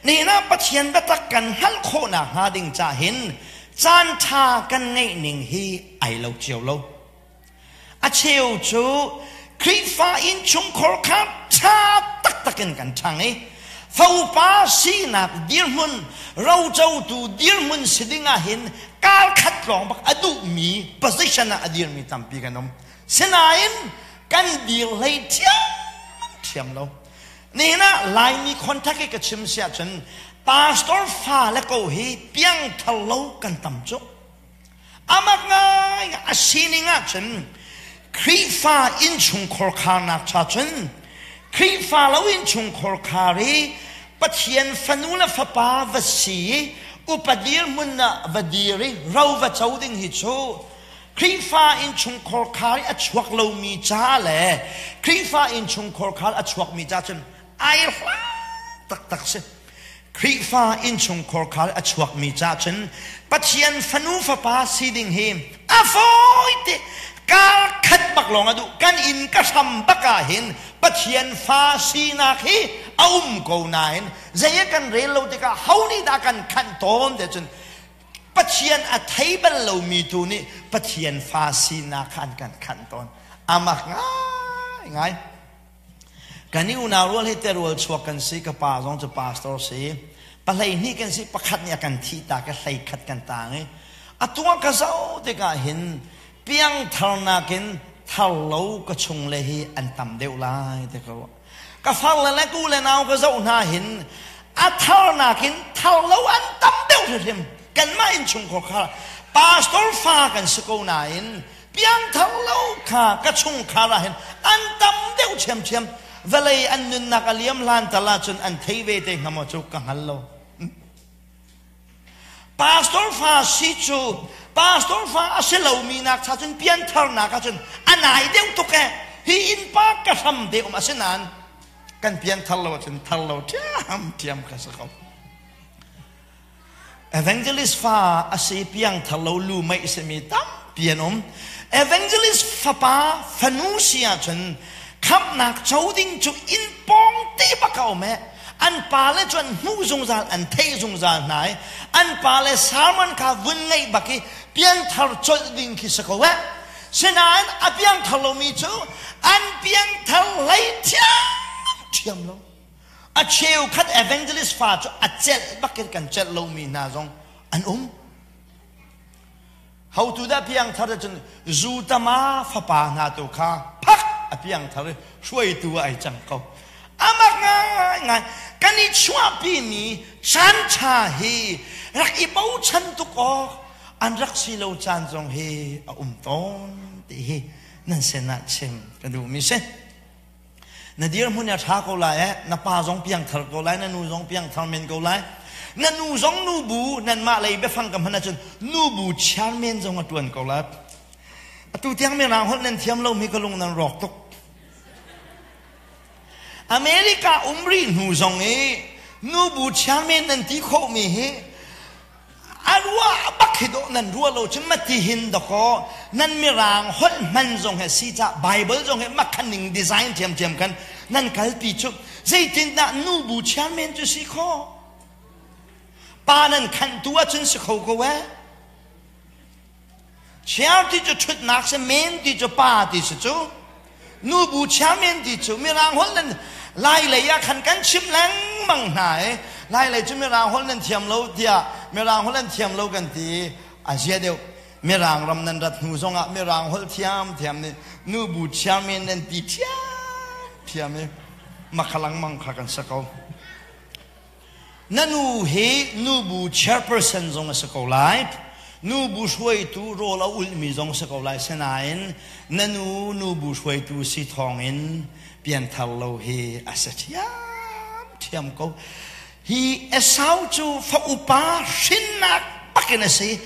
Nihin ah Pathian biatak kan hngalh khawhnak hnga ding ca hin caan ṭha kan ngeih ning hi ai lo cio lo. A cheu cu Khrihfa innchungkhar kha ṭha taktak in kan ṭhang i faupa sinak dirhmun, rocotu dirhmun si ding ah hin kar khat lawng bak a duhmi position ah a dirmi tampi kan um. Sinain kan dir hlei ṭhiamṭhiam lo. Nihin ah Laimi contact i ka chim si ahcun pastor fa le ko hi piangthar lo kan tam cu. Amak ngai a sining ahcun Khrihfa innchungkhar kharnak cha cun Khrihfa lo innchungkhar khar i Pathian fanu le fapa va si i upa dirhmun ah va dir i ro va co ding hi cu Khrihfa innchungkhar khar i a chuak lomi ca le Khrihfa innchungkhar khar a chuakmi ca cun ai hla taktak si. Khrihfa innchungkhar khar a chuakmi ca cun Pathian fanu fapa si ding hi a fawi te kar khat bak lawng a duh kan inn ka hram bak ah hin Pathian fa sinak hi a um ko nain zei kan rel lo tikah ho nih dah kan khanh tawn te cun Pathian a thei bal lomi tu nih Pathian fa sinak kha an kan khanh tawn. Amak ngai ngai. Kan i unau rual hi terual chuak kan si, ka pa zong cu pastor si. Pahlei hnih kan si, pakhat nih a kan thih ta ka hlei khat kan tang i atu ah ka zoh tikah hin piangthar nakin thar lo ka chung le hi an tam deuh lai ti ka ruah. Ka far le le ku le nau ka zoh hna hin a thar nakin thar lo an tam deuh hrimhrim. Kanmah innchungkhar kha pastor fa kan si ko nain piangthar lo kha ka chungkhar ah hin an tam deuh ṭhiamṭhiam. Vawlei an nunnak a liam hlan tal ahcun an thei ve te hnga maw cu ka hngal lo. Pastor fa si cu pastor fa a si lomi nak cha cun piantharnak ahcun a nai deuh tuk eh. Hi innpa ka hram te um asinain kan pianthar lo ahcun thar lo ṭhiamṭhiam ka si ko. Evangelist fa a si piangthar lo lu meih simi tampi an um. Evangelist fapa fanu si ahcun khamhnak co ding cu inn pawng te bak a um eh. An pale cu an hmuh zungzal, an theih zungzal hna i an pale sermon kha vun ngaih bak i pianthar colh ding khi si ko eh. Sinain a piangthar lomi cu an piangthar hlei ṭhiamṭhiam lo. A cheukhat evangelist fa cu a celh bakin kan celh lomi hna zong an um. Hotu dah piangthar cun Zutama fapa hna tu kha phak a piangthar i hruaitu ah ai cang ko. Amak ngaingai kan i chuahpimi caan ṭha hi rak i bochan tuk awk an rak si lo caan zong hi a um tawn ti hi nan sinah chim ka duhmi si. Na dirhmun a ṭha ko lai eh, na pa zong piangthar ko lai, na nu zong piangthar men ko lai. Na nu zong nubu, nanmah lei biafang ka hman ahcun nubu chairman zong a ṭuan ko lai. Atu tiang mirang holh nan thiam lomi ka lung nan rawk tuk. America um rih hnu zong i nubu chairman nan ti khawhmi hi A ruah bak hi dawh nan ruah lo cun mati hin dakaw nan mirang holh hman zong he si ca Bible zong he makhan ning design thiamthiam khan nan kalpi cu zeitindah nubu chairman cu si kho pa nan khantu ahcun si kho ko eh Chair ti cu ṭhutnak si, men ti cu pa ti si cu. Nubu chairman ti cu mirang holh nan Lai lei ah khan kan chim lengmang hna i Lai lei cu mirang holh nan thiam lo tiah mirang holh nan thiam lo kan ti a zia deuh. Mirang ram nan rat hnu zongah mirang holh thiam thiam nih nubu chairman nan ti thiam thiam i makhalang mang kha kan sa ko. Na nu hi nubu chairperson zong a si ko lai. Nubu hruaitu rawl a ulhmi zong si ko lai. Sinain na nu nubu hruaitu si thawngin pianthar lo hi a si ṭhiamṭhiam ko. Hi Esau cu fa upa hrinnak bakin a si.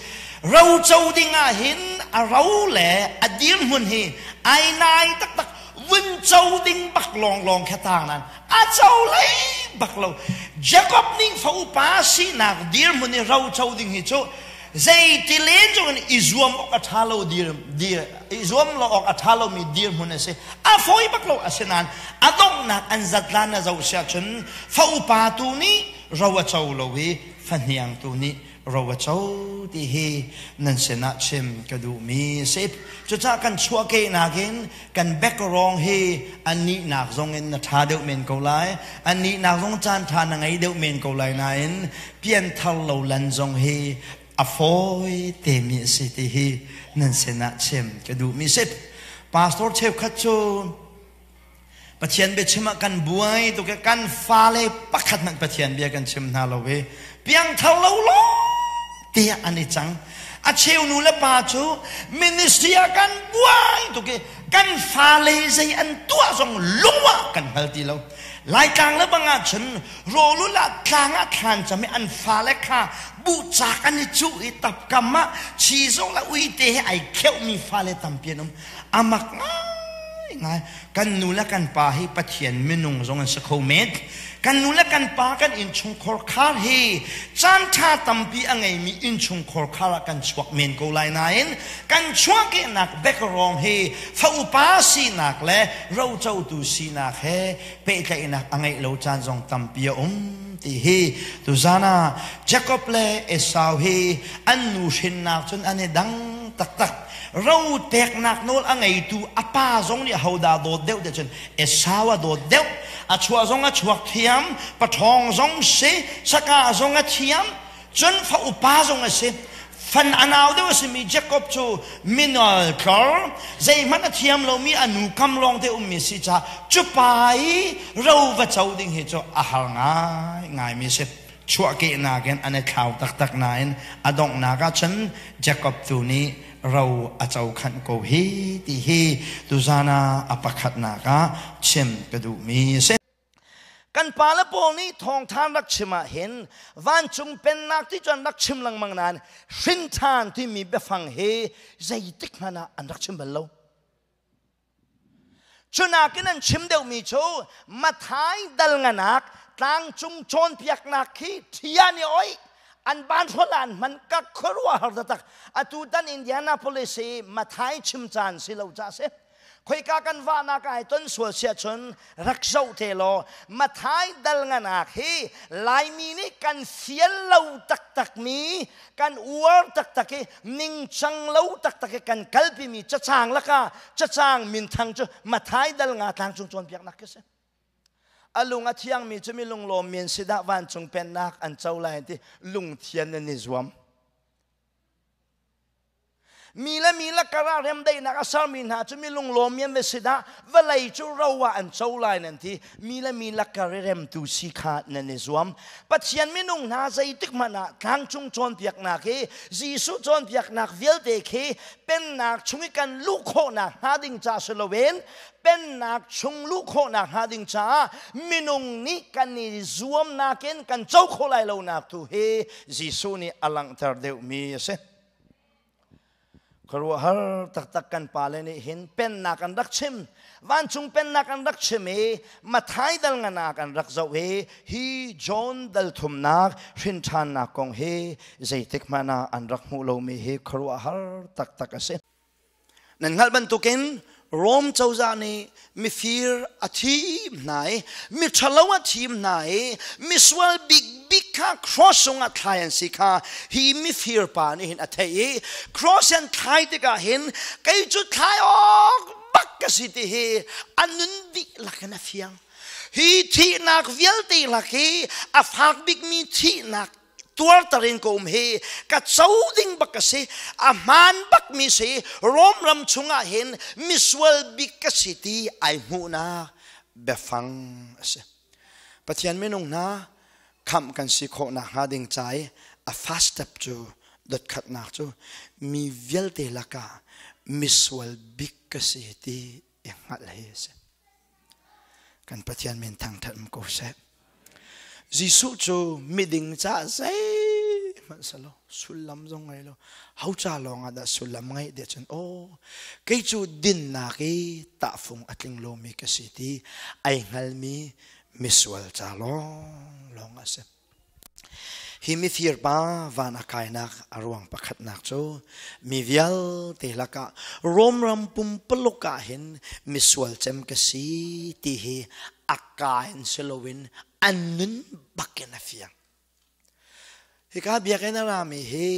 Roco ding ah hin a ro le a dirhmun hi ai nai taktak vun co ding bak lawnglawng kha tang nan a co lei bak lo Jacob nih fa upa sinak dirhmun i ro co ding hi cu zeiti len zong in i zuam awk a ṭha lo dir dir i zuam lo awk a ṭha lomi dirhmun a si a fawi bak lo asinain a donghnak an zatlan a zoh siah cun fa upa tu nih. ro a co lo i fahniang tu nih ro a co ti hi nan sinah chim ka duhmi a si. Cucaah kan chuahkehnak in kan background hi anihnak zong in na ṭha deuh men ko lai, anihnak zong caan ṭha na ngei deuh men ko lai nain pianthar lo lan zong hi a fawi temi a si ti hi nan sinah chim ka duhmi si. Pastor cheukhat cu Pathian biachim ah kan buai tuk i kan fale pakhat hmanh Pathian bia kan chim hna lo i piangthar lo lawng tiah an i cang. A cheu nu le pa cu ministry ah kan buai tuk i kan fale zei an tuah zong lung ah kan hngal ti lo. Laitlang le bang ah cun rawlul ah tlang ah thlan cam i an fale kha buhcak an i cuh i tapkam ah chizawh le uite he ai kheuhmi fale tampi an um. Amak ngaingai. Kan nu le kan pa hi Pathian minung zong an si kho men. Kan nu le kan pa kan innchungkhar khar hi caan ṭha tampi a ngeimi innchungkhar khar ah kan chuak men ko lai nain kan chuahkehnak background hi fa upa sinak le rocotu sinak he pehtlaihnak a ngeih lo caan zong tampi a um ti hi tuzan ah Jacob le Esau hi an nu hrinnak cun an i dang taktak. Ro peknak nawl a ngeitu a pa zong nih hodah dawt deuh ti cun Esau a dawt deuh. A chuah zong a chuak thiam, paṭhawng zong si, saka zong a thiam, cun fa upa zong a si. Fan a nau deuh a simi Jacob cu minal tlor, zeihmanh a thiam lomi a nu kam lawng te ummi si caah cu pa i ro va co ding hi cu a har ngai ngaimi a si. Chuahkehnak in an i thlau taktak nain a donghnak ah cun Jacob tu nih ro a co khanh ko hi ti hi tuzan ah a pakhatnak ah chim ka duhmi a si. Kan pale pawl nih thawngṭha rak chim ah hin vancung pennak ti cu an rak chim lengmang nain hrinṭhan timi biafang hi zeitik hmanh ah an rak chim bal lo. Cunakin an chim deuhmi cu Mathai dal nganak tlangcung cawnpiaknak khi ṭhia nih oih an banhrawl ah an hman ka khuaruahhar taktak. Atu tan Indianapolis hi Mathai chim caan si lo ca si. Khoika kan vahnak ai ton sual sia cun rak zoh te law Mathai dal nganak hi Laimi nih kan fial lo taktakmi kan uar taktak i ningcang lo taktak i kan kalpimi cacang laka cacang minthang cu Mathai dal nga tlangcung cawnpiaknak khi si. A lung a thiangmi cu mi lunglawm men si dah vancung pennak an co lai ti lungthian an i zuam. Mi le mi lakar ah remdaihnak a sermi hna cu mi lunglawm an va si dah vawlei cu ro ah an co lai nan ti. Mi le mi lakar i remtu si kha nan i zuam. Pathian minung hna zeitik hmanh ah tlangcung cawnpiaknak hi Jesuh cawnpiaknak vialte khi pennak chung i kan luh khawhnak hnga ding ca si loin pennak chung luh khawhnak hnga ding caah minung nih kan i zuamnak in kan co khawh lai lonak tu hi Jesuh nih a langhter deuhmi a si. Khuaruahhar taktak kan pale nih hin pennak an rak chim. Vancung pennak an rak chim i Mathai dal nganak an rak zoh i hi John dal thumnak hrinṭhannak kong hi zeitik hmanh ah an rak hmuh lomi hi khuaruahhar taktak a si. Nan hngalh bantukin Rom cozah nih mifir a thim hna i miṭhalo a thim hna i misual bikbik kha cross cungah thlai an si kha hi mifir pa nih hin a theih i cross an thlai tikah hin kei cu thlai awk bak ka si ti hi a nun dihlak in a fiang. Hi thihnak vialte lak hi a fak bikmi thihnak tuarter in ka um hi ka co ding bak ka si a hmaan bak mi si Rom ram chungah hin misual bik ka si ti ai hmuhnak biafang a si. Pathian minung hna khamh kan si khawhnak hnga ding ca i a first step cu dotkhatnak cu mi vialte lakah misual bik ka si ti i hngalh hi a si. Kan Pathian min thangṭhat um ko seh. Jesuh cu miding caah zeihmanh si lo, sullam zong ngei lo. Ho ca lawng ah dah sullam ngeih tiah cun aw kei cu dinnak i tahfung a tling lomi ka si ti ai hngalmi misual ca lawng lawng a si. Hi mifir pa van a kainak a ruang pakhatnak cu mi vialte lakah Rom ram pumpaluk ah hin misual cem ka si ti hi a ka in si loin an nun bakin a fiang. Hika biakinn a rami hi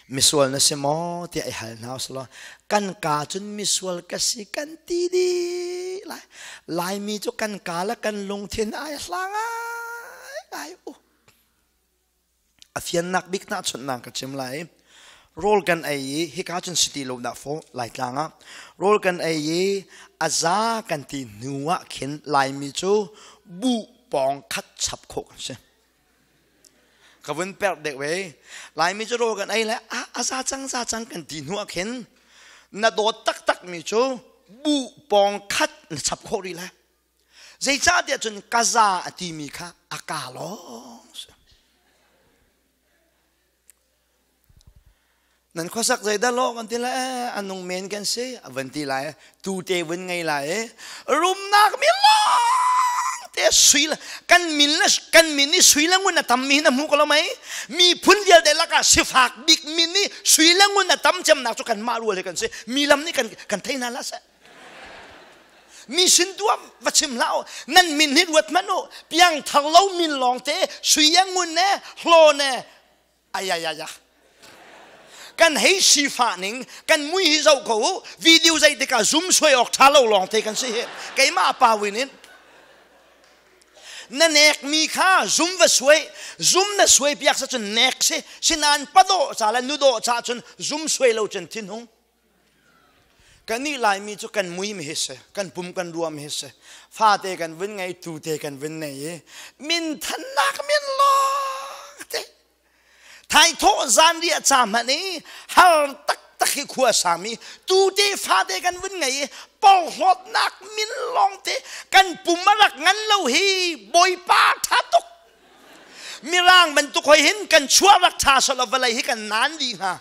misual na si maw tiah i hal hna usih kan ka cun misual ka si kan ti dih lai. Laimi cu kan ka le kan lungthin ai hla ngai ngai u. A fiannak bik tahchunhnak ka chim lai. Rawl kan ei i hika cun si ti lo dah fawh Laitlang ah. Rawl kan ei i a za kan ti hnu ah khin Laimi cu buh pawng khat chap khawh kan si. Ka vun perh deuh ve. Laimi cu rawl kan ei le a za cang za cang kan ti hnu ah khin na dawt taktak mi cu buh pawng khat na chap khawh rih lai. Zeicahtiah cun ka za a timi kha a ka lawng si. Nan khuasak zeidah lawh kan ti lai a nung men kan si a van ti lai tu te vun ngei lai rumnak mi lawng te sui le kan min le kan min ni sui le ngun a tam mi na hmu ko lo mei miphun vialte lakah sifak bik min ni sui le ngun a tam cemnak cu kan mah rual he kan si mi lam nih kan kan thei hna la seh Mi sin tuah va chim hlah u. Nan min hi ruat hmanh u. Piangthar lo min lawng te sui ya ngun ne hlaw ne ayayaya. Kan hei sifah ning kan mui hi zoh ko u. Video zei tikah zoom suai awk tha lo lawng te kan si hi. Keimah pa win in na nek mi kha zum va suai zum na suai piak sa cun nek si sinan pado ca le nudo ca cun zum suai lo cun thinhung Kannih Laimi cu kan mui mi hi si, kan pum kan ruam hi si, fate kan vun ngei, tute kan vun nei i minthannak min lawng te. Thaithawh zanriah ca hmanh i har taktak hi khua sami tute fate kan vun ngei i porhlawtnak min lawng te kan pum a rak ngan lo hi Bawipa tha tuk. Mirang bantuk hoi hin kan chuah rak tha sawh vawlei hi kan naan dih hnga.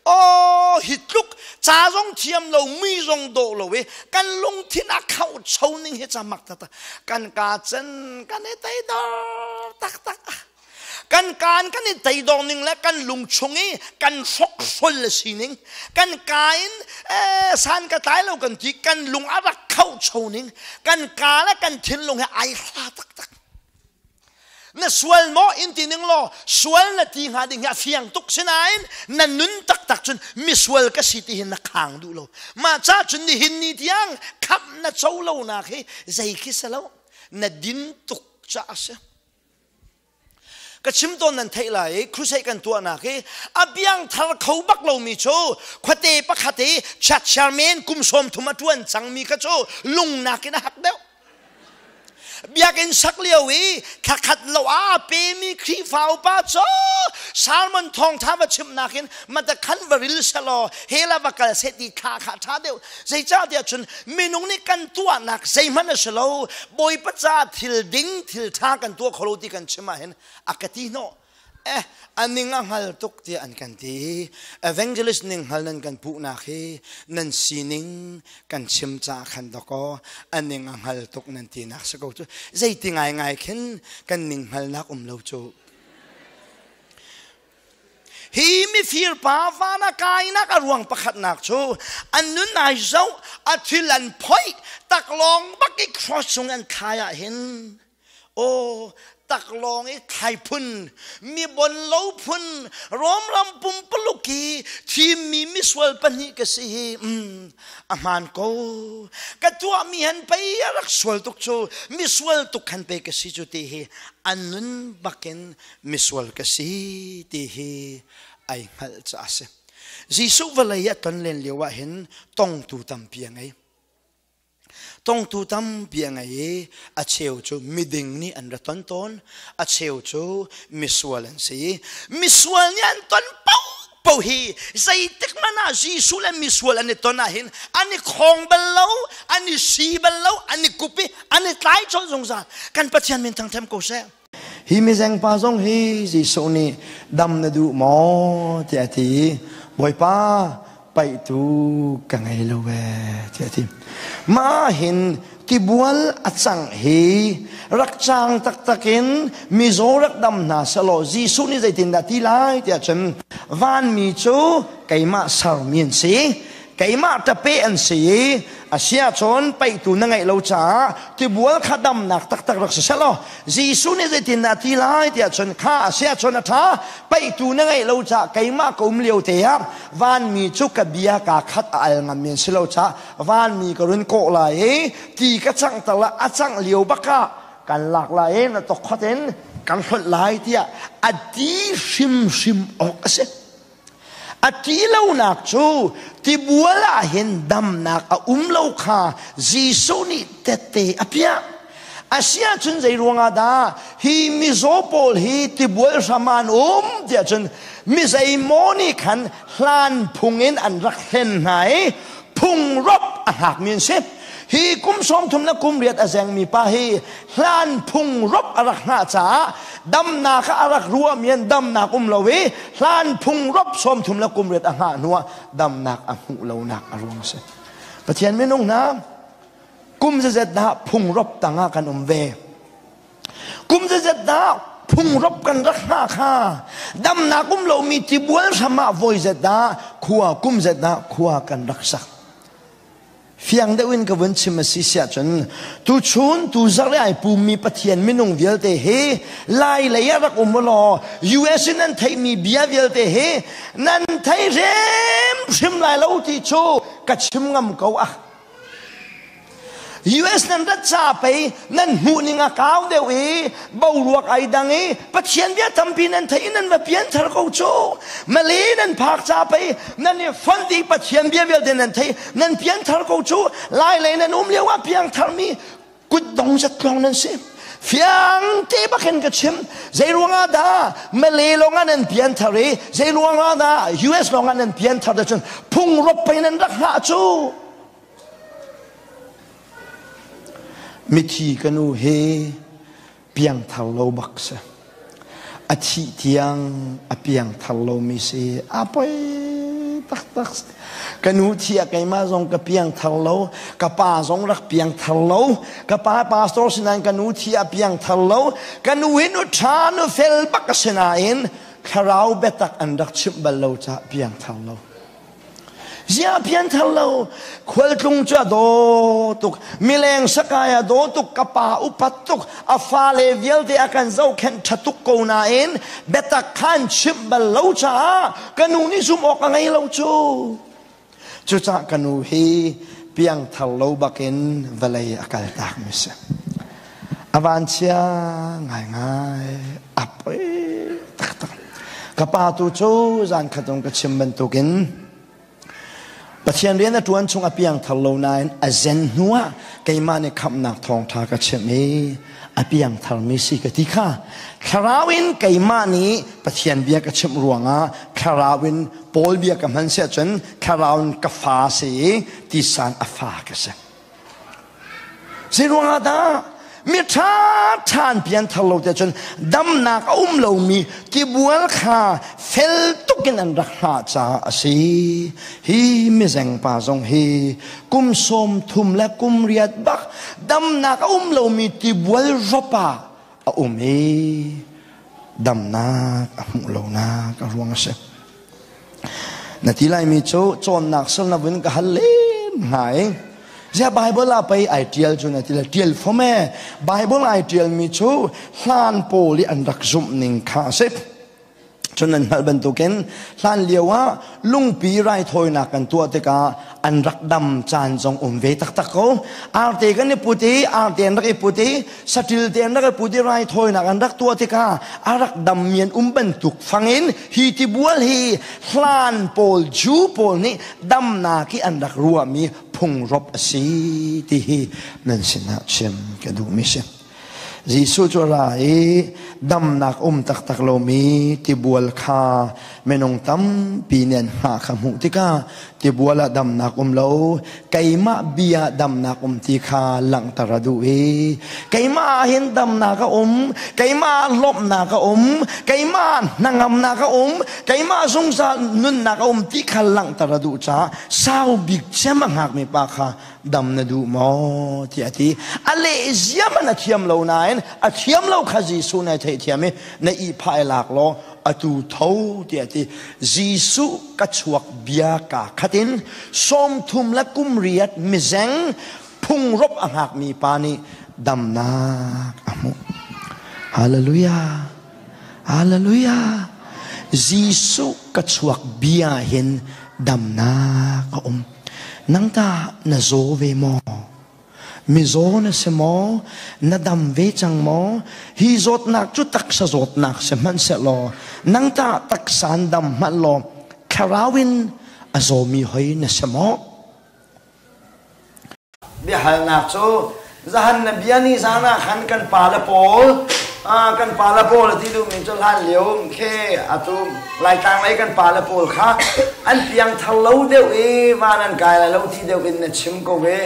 Aw hi tluk ca zong thiam lo mi zong dawh lo i kan lungthin a khauh cho ning hi ca mak taktak kan ka cen kan i teidor taktak kan kaan kan i teidor ning le kan lung chung i kan hrokhrol le sining kan ka in san ka tlai lo kan ti kan lung a rak khauh cho ning kan ka le kan thinlung he ai hla taktak Na sual maw in ti ning law sual na ti hnga ding hi a fiang tuk sinain na nun taktak cun misual ka si ti hi na khang duh lo. Mah ca cun nihin ni tiang khamh na co lonak hi zei khi si lo na din tuk caah a si. Ka chim tawn nan theih lai i crusade kan tuahnak hi a biangthar kho bak lomi cu khuate pakhat i church chairman kum 30 a ṭuan cangmi kha cu lungnak in a hak deuh. Biakinn sak lio i thlakhat lo a pemi Khrihfa upa cu sermon thawngtha va chimnak in matakhan va ril selaw hela va kal seh ti thla kha ṭha deuh. Zeicahtiah cun minung nih kan tuahnak zeihmanh a si lo. Bawipa ca thil ding thil ṭha kan tuah kho lo ti kan chim ahhin a ka ti hnawh. Eh, a ning a hngal tuk tiah an kan ti. Evangelist ning hngal nan kan puhnak hi nan sining kan chim caah khan dakaw a ning a hngal tuk nan tinak si ko cu. Zeiti ngaingai khin kan ning hngalnak um lo cu. Hi mifir pa van a kainak a ruang pakhatnak cu an nun ai zoh a thil an phoih taklawng bak i cross chung an thlai ah hin Aw, taklawng i thlai phun, mi bon lo phun, Rom ram pumpaluk i thimmi misual pahnih ka si hi, a hmaan ko. Ka tuahmi han pei a rak sual tuk cu, misual tuk han pei ka si cu ti hi, an nun bakin misual ka si ti hi ai hngalh caah a si. Jesuh vawlei a ton len lio ah hin tongtu tampi a ngei. Tongtu tampi a ngei i a cheu cu miding nih an ra ton tawn, a cheu cu misual an si. Misual nih an ton paohpaoh hi zeitik hmanh ah Jesuh le misual an i ton ahhin an i khawng bal lo, an i si bal lo, an i kup i an i tlai colh zungzal. Kan Pathian min thangthem ko seh. Hi mizeng pa zong hi Jesuh nih dam na duh maw tiah a ti. Bawipa paihtu ka ngei lo ee tiah a ti. Mah hin tibual a cangh hi rak cang taktak in mizaw rak dam hna selaw Jesuh nih zeitindah ti lai tiah cun vanmi cu keimah sermi an si. Keimah ṭape an si i a si ahcun paihtu na ngeih lo caah tibual kha damnak taktak rak si seh law Jesuh nih zeitindah a ti lai tiah cun kha a si ahcun a ṭha paihtu na ngeih lo caah keimah ka um lio te ah vanmi cu ka bia kaa khat a al ngammi an si lo caah vanmi ka run kawh lai i ti ka canghter la a cangh lio bak ah kan lak lai i na tokkhot in kan hlonh lai tiah a ti hrimhrim awk a si. A ti lonak cu tibual ah hin damnak a um lo kha Jesuh nih tette a piah. Asiahcun zei ruangah dah hi mizaw pawl hi tibual hram ah an um tiah cun mi zeimaw nih khan hlan phung in an rak hlen hna i phungrop a hngakmi an si. Hi kum 30 le kum riat a zengmi pa hi hlan phung rop a rak hngah caah damnak a rak ruahmi an damnak um lo i hlan phung rop 30 le kum riat a hngah hnuah damnak a hmuh lonak a ruang a si. Pathian minung hna kum zazet dah phung rop tangah kan um ve. Kum zazet dah phung rop kan rak hngah kha damnak um lomi tibual hram ah voi zet dah khua kum zet dah khua kan rak sak. Fiang deuh in ka vun chim a si siah cun tuchun tuzarh i ai pummi Pathian minung vialte hi Lai lei ah rak um law US in nan theihmi bia vialte hi nan thei hrimhrim lai lo ti cu ka chim ngam ko ah. US nan rat ca pei nan hmuh ning a kau deuh i boruak ai dang i Pathian bia tampi nan theih i nan va pianthar ko cu. Malay nan phak ca pei nan i fonh dih Pathian bia vialte nan thei nan pianthar ko cu. Lai lei nan um lio ah piangthar mi kutdong zat lawng nan si. Fiang te bakin ka chim. Zei ruangah dah Malay lawng ah nan pianthar i zei ruangah dah US lawng ah nan pianthar da cun phung rop pei nan rak hngah cu. Mithi ka nu hi piangthar lo bak si. A thih tiang a piangthar lomi si. A poi taktak si. Ka nu thi ah keimah zong ka piangthar lo. Ka pa zong rak piangthar lo. Ka pa pastor si nain ka nu thi ah piangthar lo. Ka nu hi nu ṭha nu fel bak a si nain thlarau biatak an rak chimh bal lo caah piangthar lo. Ziah pianthar lo khualtlung cu a daw tuk mileng sakai a daw tuk ka pa upat tuk a fale vialte a kan zohkhenh ṭha tuk ko nain biatak khan chimh bal lo caah ka nu nih zumh awk a ngei lo cu cucaah ka nu hi piangthar lo bakin vawlei a kaltak mi si a vanchia ngaingai a poi taktak ka pa tu cu zan khat ka chim bantukin Pathian rian a ṭuan chung a piangthar lo nain a zen hnuah keimah nih khamhnak thawngṭha ka chimh i a piangtharmi si ka ti kha thlarau in keimah nih Pathian bia ka chimh ruangah thlarau in Paul bia ka hman siah cun thlarau in ka fa si i tisan a fa ka si. Zeiruangah dah mi ṭha ṭha an pianthar lo te cun damnak a um lomi tibual kha fel tuk in an rak hngah caah a si. Hi mizeng pa zong hi kum 30 le kum riat bak damnak a um lomi tibual rop ah a um i damnak a hmuh lonak a ruang a si. Na ti laimi cu cawnnak sal na vun ka hal len hna i Zia Bible ah pei ai tial cu na ti le tial fom e Bible ai tial mi cu hlan pawl i an rak zumh ning kha a si. Cun nan hngalh bantukin hlan lio ah lungpi raithawinak kan tuah tikah an rak dam caan zong um ve taktak ko. Arte kan i put i arte an rak i put i saṭil te an rak i put i raithawinak an rak tuah tikah a rak dammi an um bantuk fangin hi tibual hi hlan pawl Jew pawl nih damnak i an rak ruahmi phungrop a si ti hi nan sinah chim ka duhmi si. Jesuh cu a ra i damnak um taktak lomi tibual kha minung tampi nih an hngah kha hmuh tikah tibual ah damnak um lo keimah bia damnak um ti kha langhter a duh i keimah ah hin damnak a um keimah ah lawmhnak a um keimah ah hnangamnak a um keimah zungzal nunnak a um ti kha langhter a duh caah sau bik cem a hngakmi pa kha dam na duh maw tiah a ti a leh ziam an a thiam lo nain a thiam lo kha Jesuh nih a theihthiam i na ihphah i lak law Atu tho tiah a ti. Jesuh ka chuak bia kaa khat in 30 le kum riat mizeng phungrop a hngakmi pa nih damnak a hmuh. Hallelujah. Hallelujah. Jesuh ka chuak bia hin damnak a um. Nang ta na zaw ve maw? Mizaw na si maw? Na dam ve cang maw? Hi zawtnak cu taksa zawtnak si hmanhsehlaw nang ta taksa in dam hmanh law thlarau in a zawmi hoi na si maw? Biahalnak cu zahan na bia ni zan ah khan kan pale pawl kan pale pawl a ti duhmi cu hlan lio khe atu Laitlang lei kan pale pawl kha an piangthar lo deuh i van an kai lai lo ti deuh in na chim ko ve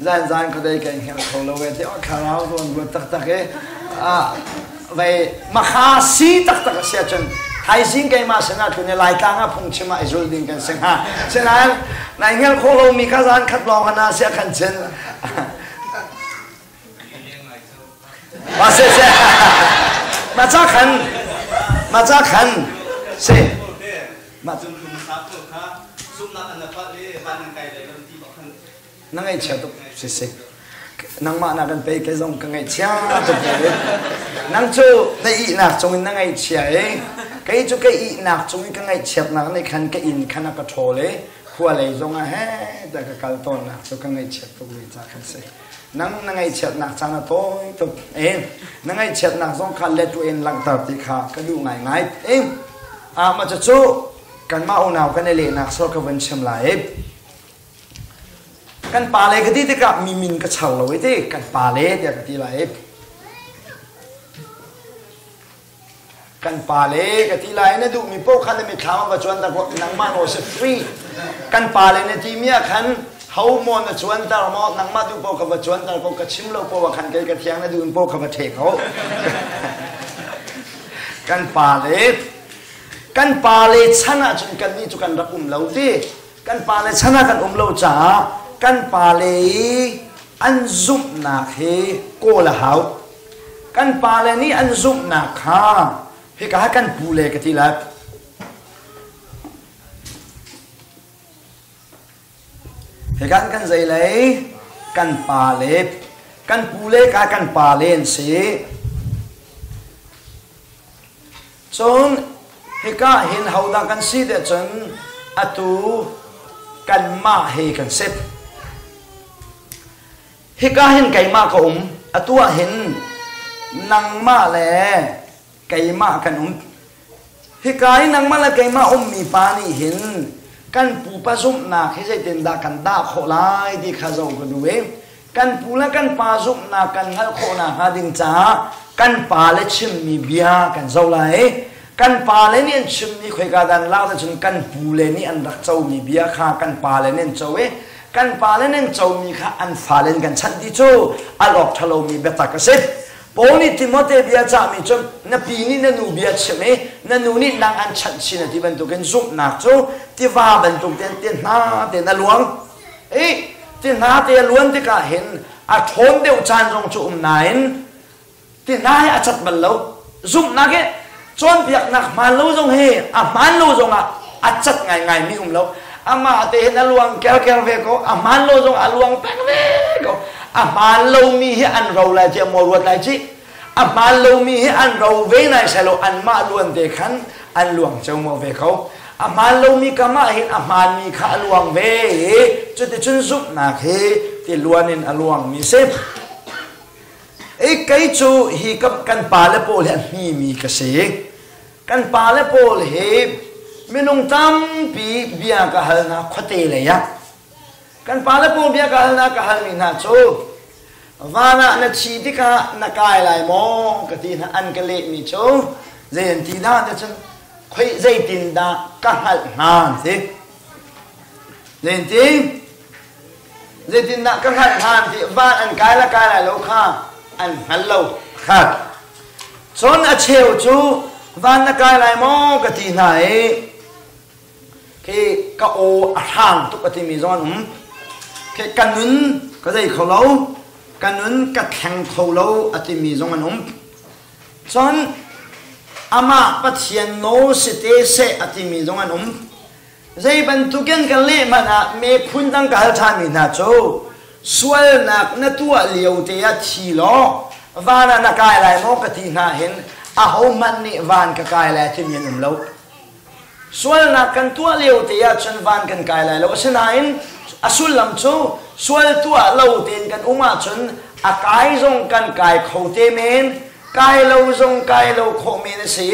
zan zan khuadei kan hngal kho lo ve ti thlarau zawn ruat taktak i vei makha si taktak a si ahcun thaizing keimah sinah tlun i Laitlang ah phungchim ah i zul ding kan si hnga. Sinain nai hngal khawh lomi kha zan khat lawng ah sia khan chin. Ma se se ma cha khan ma cha khan se ma Na ngaihchia tuk siseh. Nangmah na kan pei kei zong ka ngaihchia tuk ve. Nang cu na ihnak cung in na ngaihchia i kei cu ka ihnak cung in ka ngaihchiatnak nih khan ka inn khan a ka ṭhawl i khua lei zong ah he tiah ka kal tawnnak cu ka ngaihchiat tuk ve ca khan si. Nang na ngaihchiatnak caan a tawi tuk i na ngaihchiatnak zong kha let in langhter ti kha ka duh ngaingai. I ah mah cucu kanmah unau kan i lehnak sawh ka vun chim lai i Kan pale ka ti tikah mi min ka char lo i ti kan pale tiah ka ti lai. Kan pale ka ti lai na duhmi paoh kha na mitthlam ah va cuanter ko nangmah nawl si free. Kan pale na timi ah khan ho maw na cuanter maw nangmah duh paoh kha va cuanter ko ka chim lo paoh ah khan kei ka thiang na duh in paoh kha va ṭhe ko. Kan pale kan pale chan ahcun kannih cu kan rak um lo ti. Kan pale chan ah kan um lo caah kan pale i an zumhnak hi kawl a hau. Kan pale nih an zumhnak kha hika kan pule ka ti lai. Hika kan zei lei kan pale kan pule ka kan pale an si. Cun hika hin hodah kan si tiah cun atu kanmah he kan si. Hika hin keimah ka um, atu ah hin nangmah le keimah kan um. Hika i nangmah le keimah ummi pa nih hin kan pupa zumhnak hi zeitindah kan dah khawh lai ti kha zoh ka duh i Kan pu le kan pa zumhnak kan hngalh khawh nakhnga ding caah kan pale chimmi bia kan zoh lai. Kan pale nih an chimmi khoika dah an lak cun kan pule nih an rak comi bia kha kan pale nih an co i kan pale nih an comi kha an fale in kan chanh ti cu al awk ṭhalomi biatak a si. Paul nih Timote bia cahmi cu na pi nih na nu bia chim i na nu nih nang an chanh chin a ti bantukin zumhnak cu tiva bantuk tein ti hna tein a luang. I ti hna te a luan tikah hin a ṭhawn deuh caan zong cu um nain ti hna hi a cat bal lo. Zumhnak hi cawnpiaknak hmaan lo zong hi a hmaan lo zongah a cat ngaingaimi um lo. Amah te hin a luang kerker ve ko, a hmaan lo zong a luang peng ve ko. A hmaan lomi hi an ro lai tiah maw ruat lai cih. A hmaan lomi hi an ro ve nai selaw anmah luan te khan an luang ceomo ve ko. A hmaan lomi kam ah hin a hmaanmi kha a luang ve i cuticun zumhnak hi ti luan in a luangmi si. I kei cu hi kan pale pawl hi a hmimi ka si. Kan pale pawl hi minung tampi bia ka halnak khuate lei ah kan pale pawl bia ka halnak ka halmi hna cu van ah na thi tikah na kai lai maw ka ti hna an ka lehmi cu zei an ti dah ti cun khoi zeitindah ka hngalh hnga an ti zeitin zeitindah ka hngalh hnga an ti van an kai la kai lai lo kha an hngal lo khat cun a cheu cu van na kai lai maw ka ti hna i Khi ka aw a hrang tuk a timi zong an um. Khi ka nun ka zei kho lo, ka nun ka thleng kho lo a timi zong an um. Cun Amah Pathian nawl si te seh a timi zong an um. Zei bantukin kan leh hmanh ah mephun dang ka hal ṭhanmi hna cu sualnak na tuah lio te ah thi law van ah na kai lai maw ka ti hna hin ahohmanh nih van ka kai lai timi an um lo. Sualnak kan tuah lio te ah cun van kan kai lai lo. Asinain a sullam cu sual tuah lo tein kan um ahcun a kai zong kan kai kho te men, kai lo zong kai lo khawh men a si.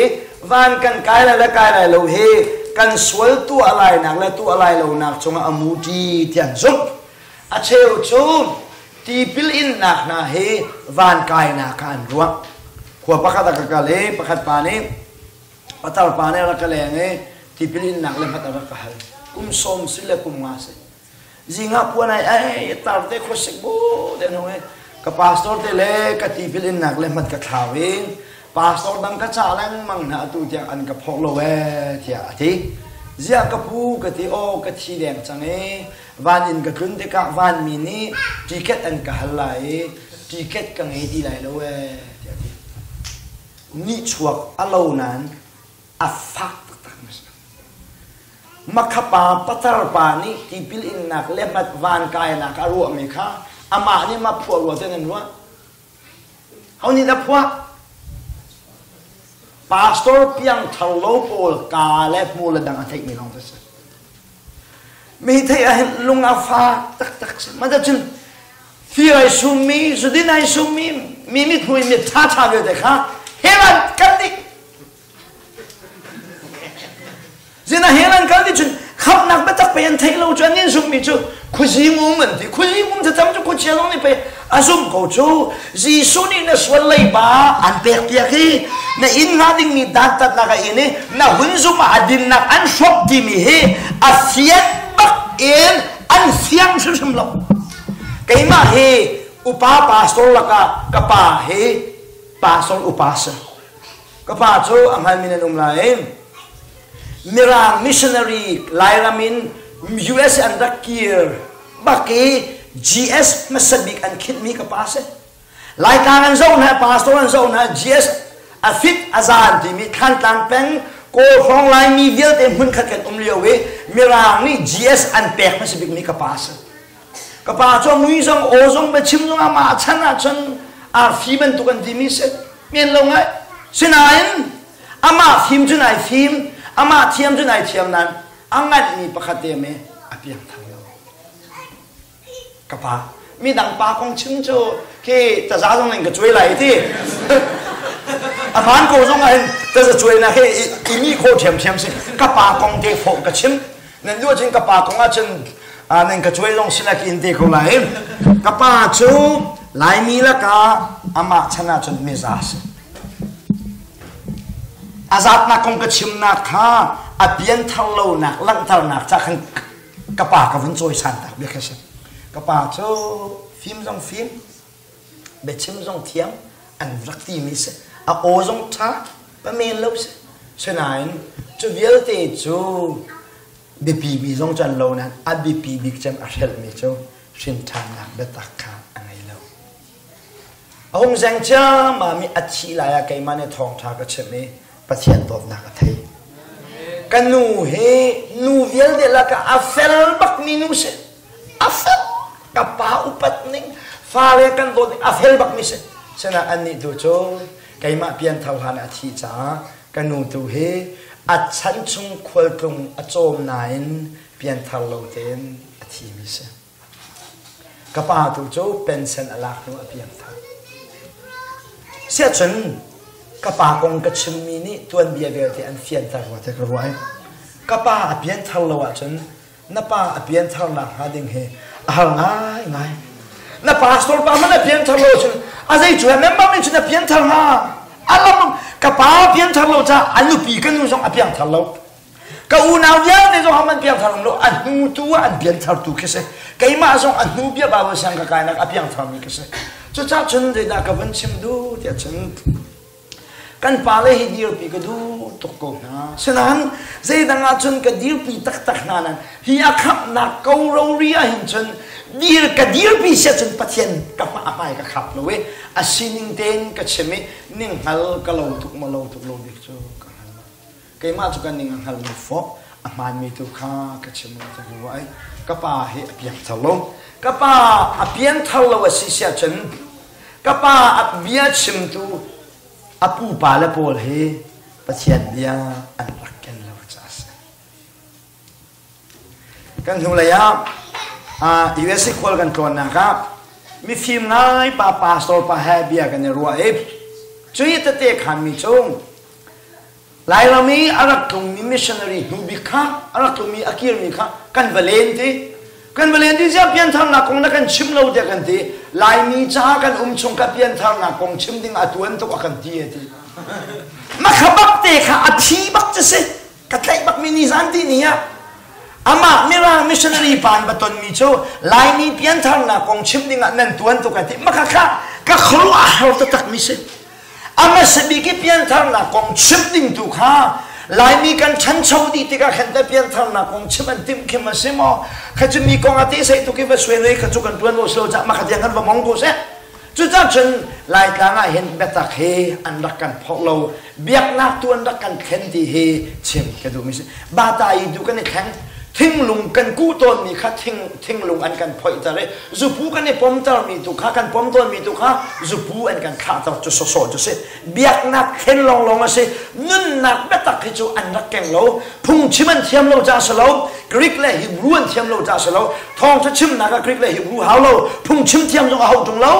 Van kan kai lai le kai lai lo hi kan sual tuah lainak le tuah lai lonak cungah a muṭi ti an zumh. A cheu cu tipil innak hna hi van kainak ah an ruah. Khua pakhat ah ka kal i pakhat pa nih Patar pa nih a rak ka leng i tipil innak le hmat a rak ka hal. Kum sawm si le kum nga si. Zing ah puan ai ai tar te khuasik bu te hnu i ka pastor te le ka tipil innak le hmat ka thlau i pastor dang ka cah lengmang hna atu tiang an ka phawk lo ee tiah a ti. Ziah ka pu ka ti aw ka thi deng cang i van in ka tlun tikah vanmi nih ticket an ka hal lai i ticket ka ngei ti lai lo ee tiah a ti. Nihchuak a lo nain a fak taktak mi a si. Makhapa patar pa nih tipil innak le hmat van kainak a ruahmi kha amah nih ma phuah rua tiah nan ruah? Ho nih dah phuah? Pastor piangthar lo pawl ka le hmu le dang a theihmi lawng te si. Mi theih ah hin lung a fak taktak si. Mah cun Fir ai summi, zudin ai summi, mi mithmui mit ṭhaṭha vialte kha hell an kal dih. Zina hell an kal dih cun khamhnak biatak pei an theih lo cu an in zumhmi cu khuazing um an ti. Khuazing um thlacam cu khuachia zong nih pei a zumh ko cu. Jesuh nih na sual leiba an pekpiak i na inn hnga dingmi dantatnak a in i na hun zumh ah a dinnak an hrawmh timi hi a fian bak in an fiang hrimhrim lo. Keimah hi upa pastor lakah ka pa hi pastor upa si. Ka pa cu a hngalmi nan um lai. Mirang missionary Lairam in US an rak kir bak i GS hmasa bik an khinhmi ka pa si. Laitlang an zoh hna, pastor an zoh hna, GS a fit a zan timi Thantlang peng Kawl hrawng Laimi vialte hmunkhat kan um lio i Mirang nih GS an pek hmasa bikmi ka pa si. Ka pa cu mui zong aw zong biachim zong amah chan ahcun arfi bantuk an timi si. Men lo ngai. Sinain amah fim cun ai fim, amah thiam cun ai thiam nain a nganhmi pakhat te me a piangthar lo. Ka pa midang pa kong chim cu khi taza zong in ka cuai lai ti. A hmaan ko zong ah hin taza cuai na he i mi kho ṭhiamṭhiam si. Ka pa kong te fawh ka chim. Nan duh ahcun ka pa kong ahcun nan ka cuai zong silak in te ko lai. Ka pa cu Laimi lakah amah chan ahcun miza si. A zatnak kong ka chimnak kha a pianthar lonak langhternak ca khan ka pa ka vun cawisan tak bia kha si. Ka pa cu fim zong fim, biachim zong thiam, an rak timi si. A aw zong ṭha, pamen lo si. Sinain cu vialte cu biapi mi zong cu an lo nain a biapi bik cem a hrelhmi cu hrinṭhannak biatak kha a ngei lo. A hung zeng ciammam i a thih lai ah keimah nih thawngṭha ka chimh i Pathian dawtnak a thei. Ka nu hi nu vialte lakah a fel bakmi nu si. A fel. Ka pa upat ning, fale kan dawt ning a fel bakmi si. Sinain annih tu cu keimah pianthar hlan a thih caah ka nu tu hi a chan chung khualtlung a cawm nain pianthar lo tein a thimi si. Ka pa tu cu pension a lak hnu a piangthar. Siahcun ka pa kong ka chimmi nih tuanbia vialte an fianter rua te ka ruah i ka pa a pianthar lo ahcun na pa a piantharnak hnga ding hi a har ngaingai. Na pastor pa hmanh a pianthar lo cun a zei cu member nih cun a pianthar hnga. A lam ka pa pianthar lo caah a nupi ka nu zong a piangthar lo. Ka unau vialte zong an piangthar lo a hnu tu ah an piangthar tu khi si. Keimah zong a hnu bia Bible siang ka kainak a piangthar mi ka si. Cucaah cun zeidah ka vun chim duh tiah cun kan pale hi dirpi ka duh tuk ko hna. Sinain zeidang ah cun ka dirpi taktak hna nan hi a khamhnak ko rori ah hin cun Dir ka dirpi sia cun Pathian ka hma a hmai ka khap lo i a sining tein ka chim i ning hngal ka lo tuk maw lo tuk lo bik cu ka hngal lo. Keimah cu ka ning a hngal lo fawh a hmaanmi tu kha ka chim lo ka ruah i ka pa hi a piangthar lo. Ka pa a piangthar lo a si sia cun ka pa a bia chimtu a pupa le pawl hi Pathian bia an rak ken lo caah a si. Kan hnulei ah USA khual kan tlawnnak ah mifim ngai pa pastor pa he bia kan i ruah i cui tete khanmi cu Lairam i a rak tlungmi missionary hnu bik kha a rak tlungmi a kirmi kha kan va len ti kan va len ti ziah piantharnak kong na kan chim lo tiah kan ti Laimi caah kan um chung ka piantharnak kong chim ding a tuan tuk a kan ti a ti makha bak te kha a thi bak cu si ka tlaih bakmi nizan ti ni ah amah mirang missionary pa an va tonmi cu Laimi piantharnak kong chim dingah nan tuan tuk a ti maka kha ka khuaruah a har taktakmi si a hmasabik i piantharnak kong chim ding tu kha Laimi kan ṭhancho dih tikah khan te piantharnak kong chim an timh khim a si maw kha cu mi kong a te sei tuk i va suai noi kha cu kan ṭuan lo si lo cah maka tiang kan va mong ko seh Cucaah cun Laitlang ah hin biatak hi an rak kan phorh lo, biaknak tu an rak kan thlen ti hi chim ka duhmi si. Bata i tu kan i thleng, thinglung kan kuh tawnmi kha thing, thinglung an kan phoihter i zupu kan i pomtermi tu kha kan pom tawnmi tu kha zupu an kan thlahter cu sawsawh cu si. Biaknak thlen lawnglawng a si. Nunnak biatak hi cu an rak keng lo. Phungchim an thiam lo caah si lo. Greek le Hebrew an thiam lo caah si lo. Thawngṭha chimnak ah Greek le Hebrew hau lo. Phungchim thiam zong a hau ṭung lo.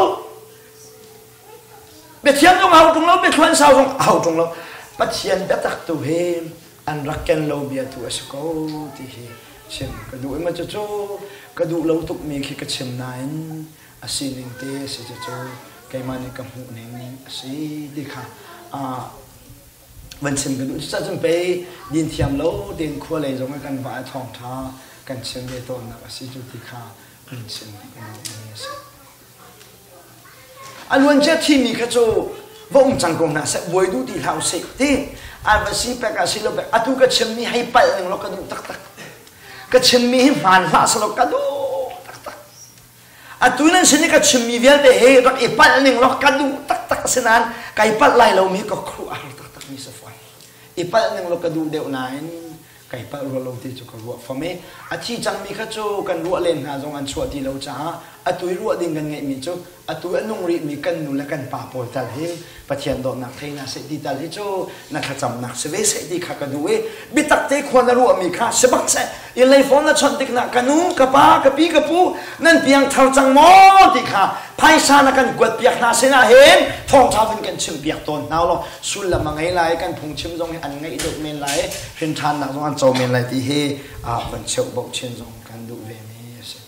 Biathiam zong a hau ṭung lo. Biathluan sau zong a hau ṭung lo. Pathian biatak tu hi an rak ken lo bia tu a si ko ti hi chim ka duh. Ima cucu ka duh lo tukmi khi ka chim nain a sining te a si cucu keimah nih ka hmuh ning a si ti kha van chim ka duh. Cucaah cun pei din thiam lo tein khua lei zong ah kan va i thawngṭha kan chim ve tawnnak a si cu ti kha van chim ka duhmi a si. A luancia thimi kha cu va um cang ko hna seh, buai duh ti hlah usih ti an va si pek ah si lo pek atu ka chimmi hei palh ning law ka duh taktak. Ka chimmi hi hmaan hlah selaw ka duh taktak. Atu nan sin i ka chimmi vialte hi rak i palh ning law ka duh taktak a si nain kai palh lai lomi ka khuh a har taktakmi si fawn. I palh ning law ka duh deuh nain kai palh rua lo ti cu ka ruah fam i a thi cangmi kha cu kan ruah len hna zong an chuah ti lo caah atu i ruah ding kan ngeihmi cu atu a nung rihmi kan nu le kan pa pawl tal hi Pathian dawtnak thei hna seh ti tal hi cu na thlacamnak si ve seh ti kha ka duh i biatak te khua na ruahmi kha si bak seh in lei phone na chawnh tik na ka nu ka pa ka pi ka pu nan piang thar cang maw ti kha phaisa na kan kuat piak hna sinah hin thawngtha vun kan chim piak tawn hna law sullam a ngei lai kan phungchim zong hi an ngaih deuh men lai hrin ṭhannak zong an co men lai ti hi van cheuh boh chin zong kan duh ve mi a si.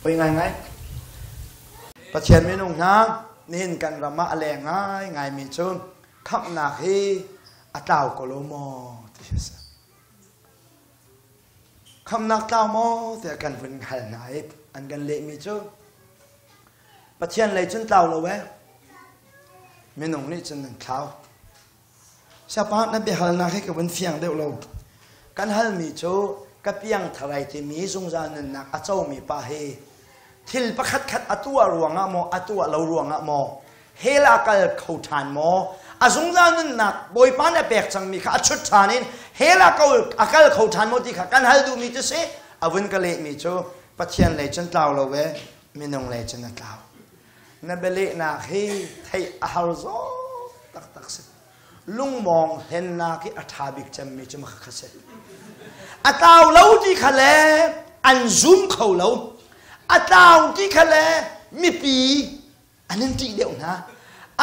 Poi ngaingai. Pathian minung hna nihin kan ram ah a leng ngaingaimi cu khamhnak hi a tlau ko lo maw ti hi a si. Khamhnak tlau maw tiah kan vun hal hna i an kan lehmi cu Pathian lei cun tlau lo eh minung nih cun nan thlau. Siapa na biahalnak hi ka vun fiang deuh lo. Kan halmi cu ka piangthar ai timi zungzal nunnak a comi pa hi thil pakhatkhat a tuah ruangah maw a tuah lo ruangah maw hell ah kal kho ṭhan maw a zungzal nunnak Bawipa nih a pek cangmi kha a chut ṭhan in hell ah a kal kho ṭhan maw ti kha kan hal duhmi cu si a vun ka lehmi cu Pathian lei cun tlau lo ve minung lei cun a tlau Na bialehnak hi theih a har zaw taktak si. Lungmawng hlennak hi a ṭha bik cemmi cu makha si. A tlau lo ti kha le an zum kho lo. A tlau ti kha le mipi an in ṭih deuh hna.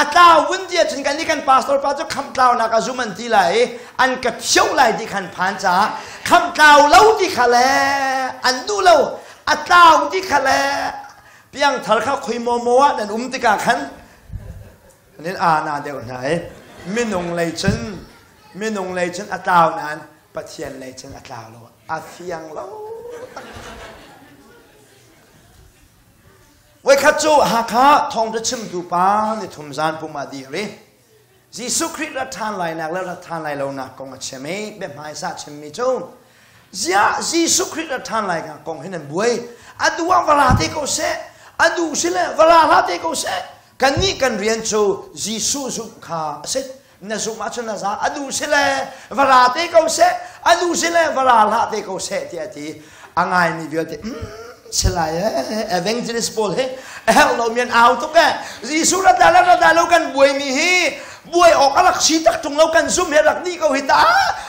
A tlau vun ti ahcun kan nih kan pastor pa cu khamh tlaunak a zum an ti lai i an ka thio lai ti khan phan caah khamh tlau lo ti kha le an duh lo. A tlau ti kha le Piangthar kha khoi maw maw ah nan um tikah khan nan ana deuh hna i minung lei cun minung lei cun a tlau nain Pathian lei cun a tlau lo a fiang lo Voikhat cu Hakha thawngṭha chimtu pa nithum zan pum ah dir i Jesuh Khrih rat ṭhan lainak le rat ṭhan lai lonak kong a chim i biahmaisa chimmi cu ziah Jesuh Khrih rat ṭhan lainak kong hi nan buai? A duh ah va ra te ko seh. A duh si le va ra hlah te ko seh. Kannih kan rian cu Jesuh zumh kha a si. Na zumh ahcun a za. A duh si le va ra te ko seh. A duh si le va ra hlah te ko seh tiah a ti. A ngaimi vialte si lai ee evangelist pawl hi a herh lomi an au tuk ee. Jesuh rat dah le rat dah lo kan buaimi hi buai awk a rak si tak ṭung lo kan zumh hi a rak dih ko hi ta.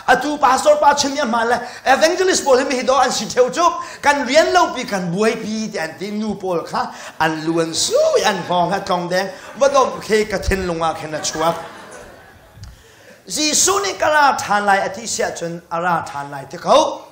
Atu pastor pa chim i a hmaan le evangelist pawl hi mi hi dawh an si ṭheo cu kan rian lopi kan buaipi ti an ti nu pawl kha an lu an su i an hngawng he tlong deng va domh khi ka thinlung ah khin a chuak. Jesuh nih ka ra ṭhan lai a ti si ahcun a ra ṭhan lai ti ko.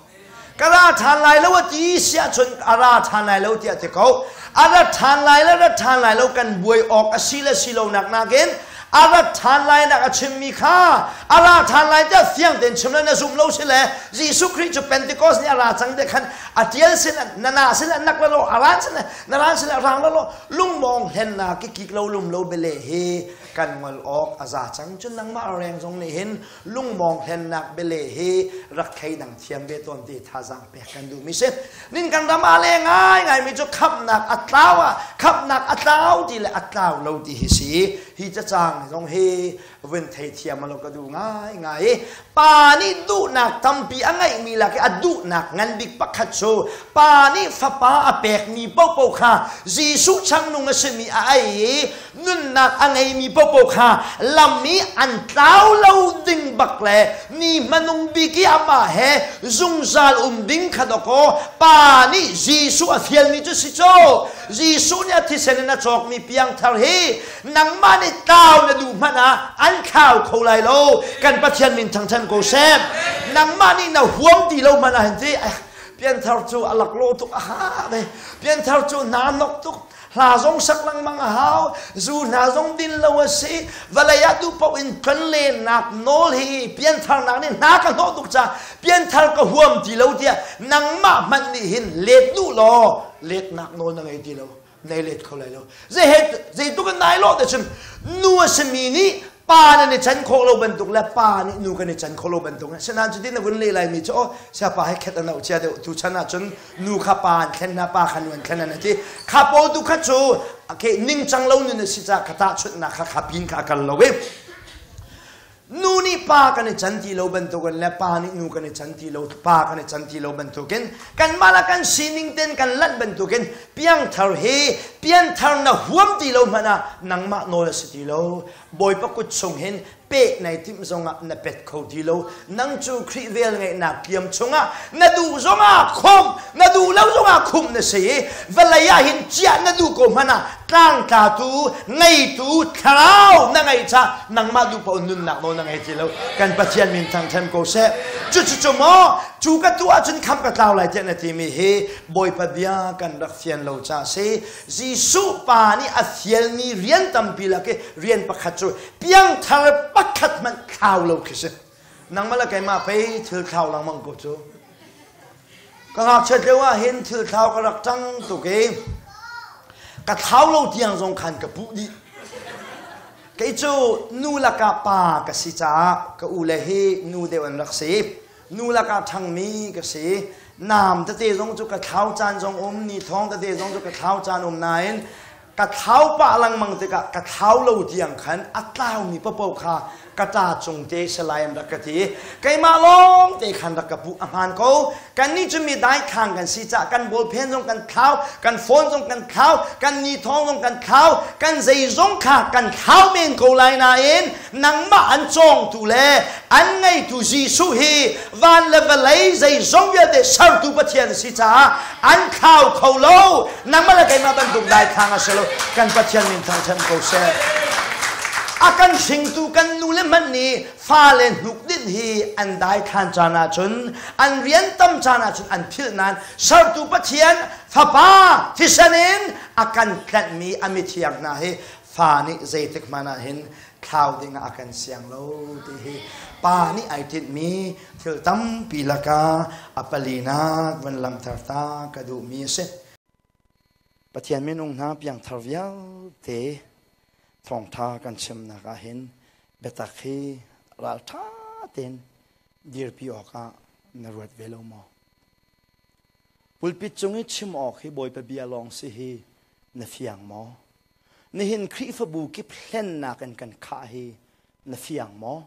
Ka ra ṭhan lai lo a ti si ahcun a ra ṭhan lai lo tiah ti ko. A ra ṭhan lai le ra ṭhan lai lo kan buai awk a si le si lo nak nakin a rat ṭhan lai nak a chimmi kha a ra ṭhan lai tiah fiang tein chim le na zum lo si le Jesuh Khrih cu Pentecost ni a ra cang te khan a ṭial sin na na sin nak la lo a ran sin na ran sin rang la lo lungmawng hlennak ki kik lo lum lo bele hi kan ngol awk a za cang cun nangmah reng zong nih hin lungmawng hlennak bele hi rak thleidang thiam ve tawn ti thazaang pek kan duh mi si nin kan ram ah le ngai ngai mi cu khamnak a tlau ah khamnak a tlau ti le a tlau lo ti hi si hi cacang zong hi vun theithiam lo ka duh ngai ngai i pa nih duhnak tampi a ngeihmi lak i a duhnak ngan bik pakhat cu pa nih fapa a pekmi paohpaoh kha Jesuh changnung a simi a ei i nunnak a ngeimi paohpaoh kha lam i an tlau lo ding bak le ni hmanung bik i amah he zungzal um ding kha dawkaw pa nih Jesuh a fialmi cu si cu Jesuh nih a thisen in a cawkmi piangthar hi nangmah nih tlau na duh hmanh ah an thlau kho lai lo kan Pathian min thangthan ko seh nangmah nih na huam ti lo hmanh ah hin ti pianthar cu a laklawh tuk a ha ve pianthar cu hna nok tuk hla zong sak lengmang a hau zu hna zong din lo a si vawlei ah duh paoh in tlonlennak nawl hi piantharnak nih hna ka hnawh tuk ca pianthar ka huam ti lo tiah nangmah hmanh nih hin let duh law letnak nawl na ngei ti lo nei let kho lai lo zei he zeitluk in nai lawh te cun nu a simi nih pa nan i chan khawh lo bantuk le pa nih nu kan i chan khawh lo bantuk sinain cutin na vun leh lai mi cu oh siapa he khet an chia deuh tu chan ah cun nu kha pa an thlen hna pa kha nu an thlen an ti kha pawl tu kha cu okay ningcang lo nun a si ca kha tahchunhnak kha kha pin kha a kal lo i Nu nih pa kan i can ti lo bantukin le pa nih nu kan i can ti lo pa kan i can ti lo bantukin kanmah le kan sining ten kan lanh bantukin piangthar hi pianthar na huam ti lo hmanh ah nangmah nawl a si ti lo Bawipa kut chung hin pek nai timh zongah na pet kho ti lo nang cu Khrih vel ngeihnak kiam chungah na duh zongah khumh na duh lo zongah khumh na si i vawlei ah hin ciah na duh ko hmanh ah tlangtlatu ngeitu thlarau na ngeih ca nangmah duh paoh nunnak nawl na ngei ti lo kan Pathian min thangṭhat ko seh cucu cu maw cu ka tuah ahcun khamh ka tlau lai tiah na timi hi Bawipa bia kan rak fian lo ca si Jesuh pa nih a fialmi rian tampi lak i rian pakhat cu piangthar pakhat hmanh thlau lo khi si nangmah le keimah pei thil thlau lengmang ko cu Ka ngakchiat lio ah hin thil thlau ka rak ṭang tuk i ka thlau lo tiang zong khan ka puh dih. Kei cu nu lakah pa ka si caah ka u le hi nu deuh an rak si. Nu lakah ṭhangmi ka si. Nam tete zong cu ka thlau caan zong um, ni thawng tete zong cu ka thlau caan um nain ka thlau pah lengmang tikah ka thlau lo tiang khan a tlaumi paohpaoh kha ka ṭa cung te salai an rak ka ti keimah lawng te khan rak ka puh a hmaan ko kannih cu mi daithlang kan si caah kan bawlphen zong kan thlau kan phone zong kan thlau kan ni thawng zong kan thlau kan zeizong kha kan thlau men ko lai nain nangmah an cawngtu le an ngeitu Jesuh hi van le vawlei zeizong vialte sertu Pathian si caah an thlau kho lo nangmah le keimah bantuk daithlang a si lo kan Pathian min thangṭhat ko seh a kan hringtu kan nu le hmanh nih fale hnuk dinh hi an daithlan caan ahcun an rian tam caan ahcun an philh nain sertu Pathian fapa thisen in a kan tlanhmi a mithiang hna hi fa nih zeitik hmanh ah hin thlau ding ah a kan siang lo ti hi pa nih ai tinhmi thil tampi lakah a palinak van langhter ta ka duhmi a si. Pathian minung hna piangthar vialte thawngtha kan chimnak ah hin biatak hi raltha tein dirpi awkah na ruat ve lo maw? Pulpit cung i chim awk hi Bawipa bia lawng si hi na fiang maw? Nihin Khrihfabu kip hlennak in kan khah hi na fiang maw?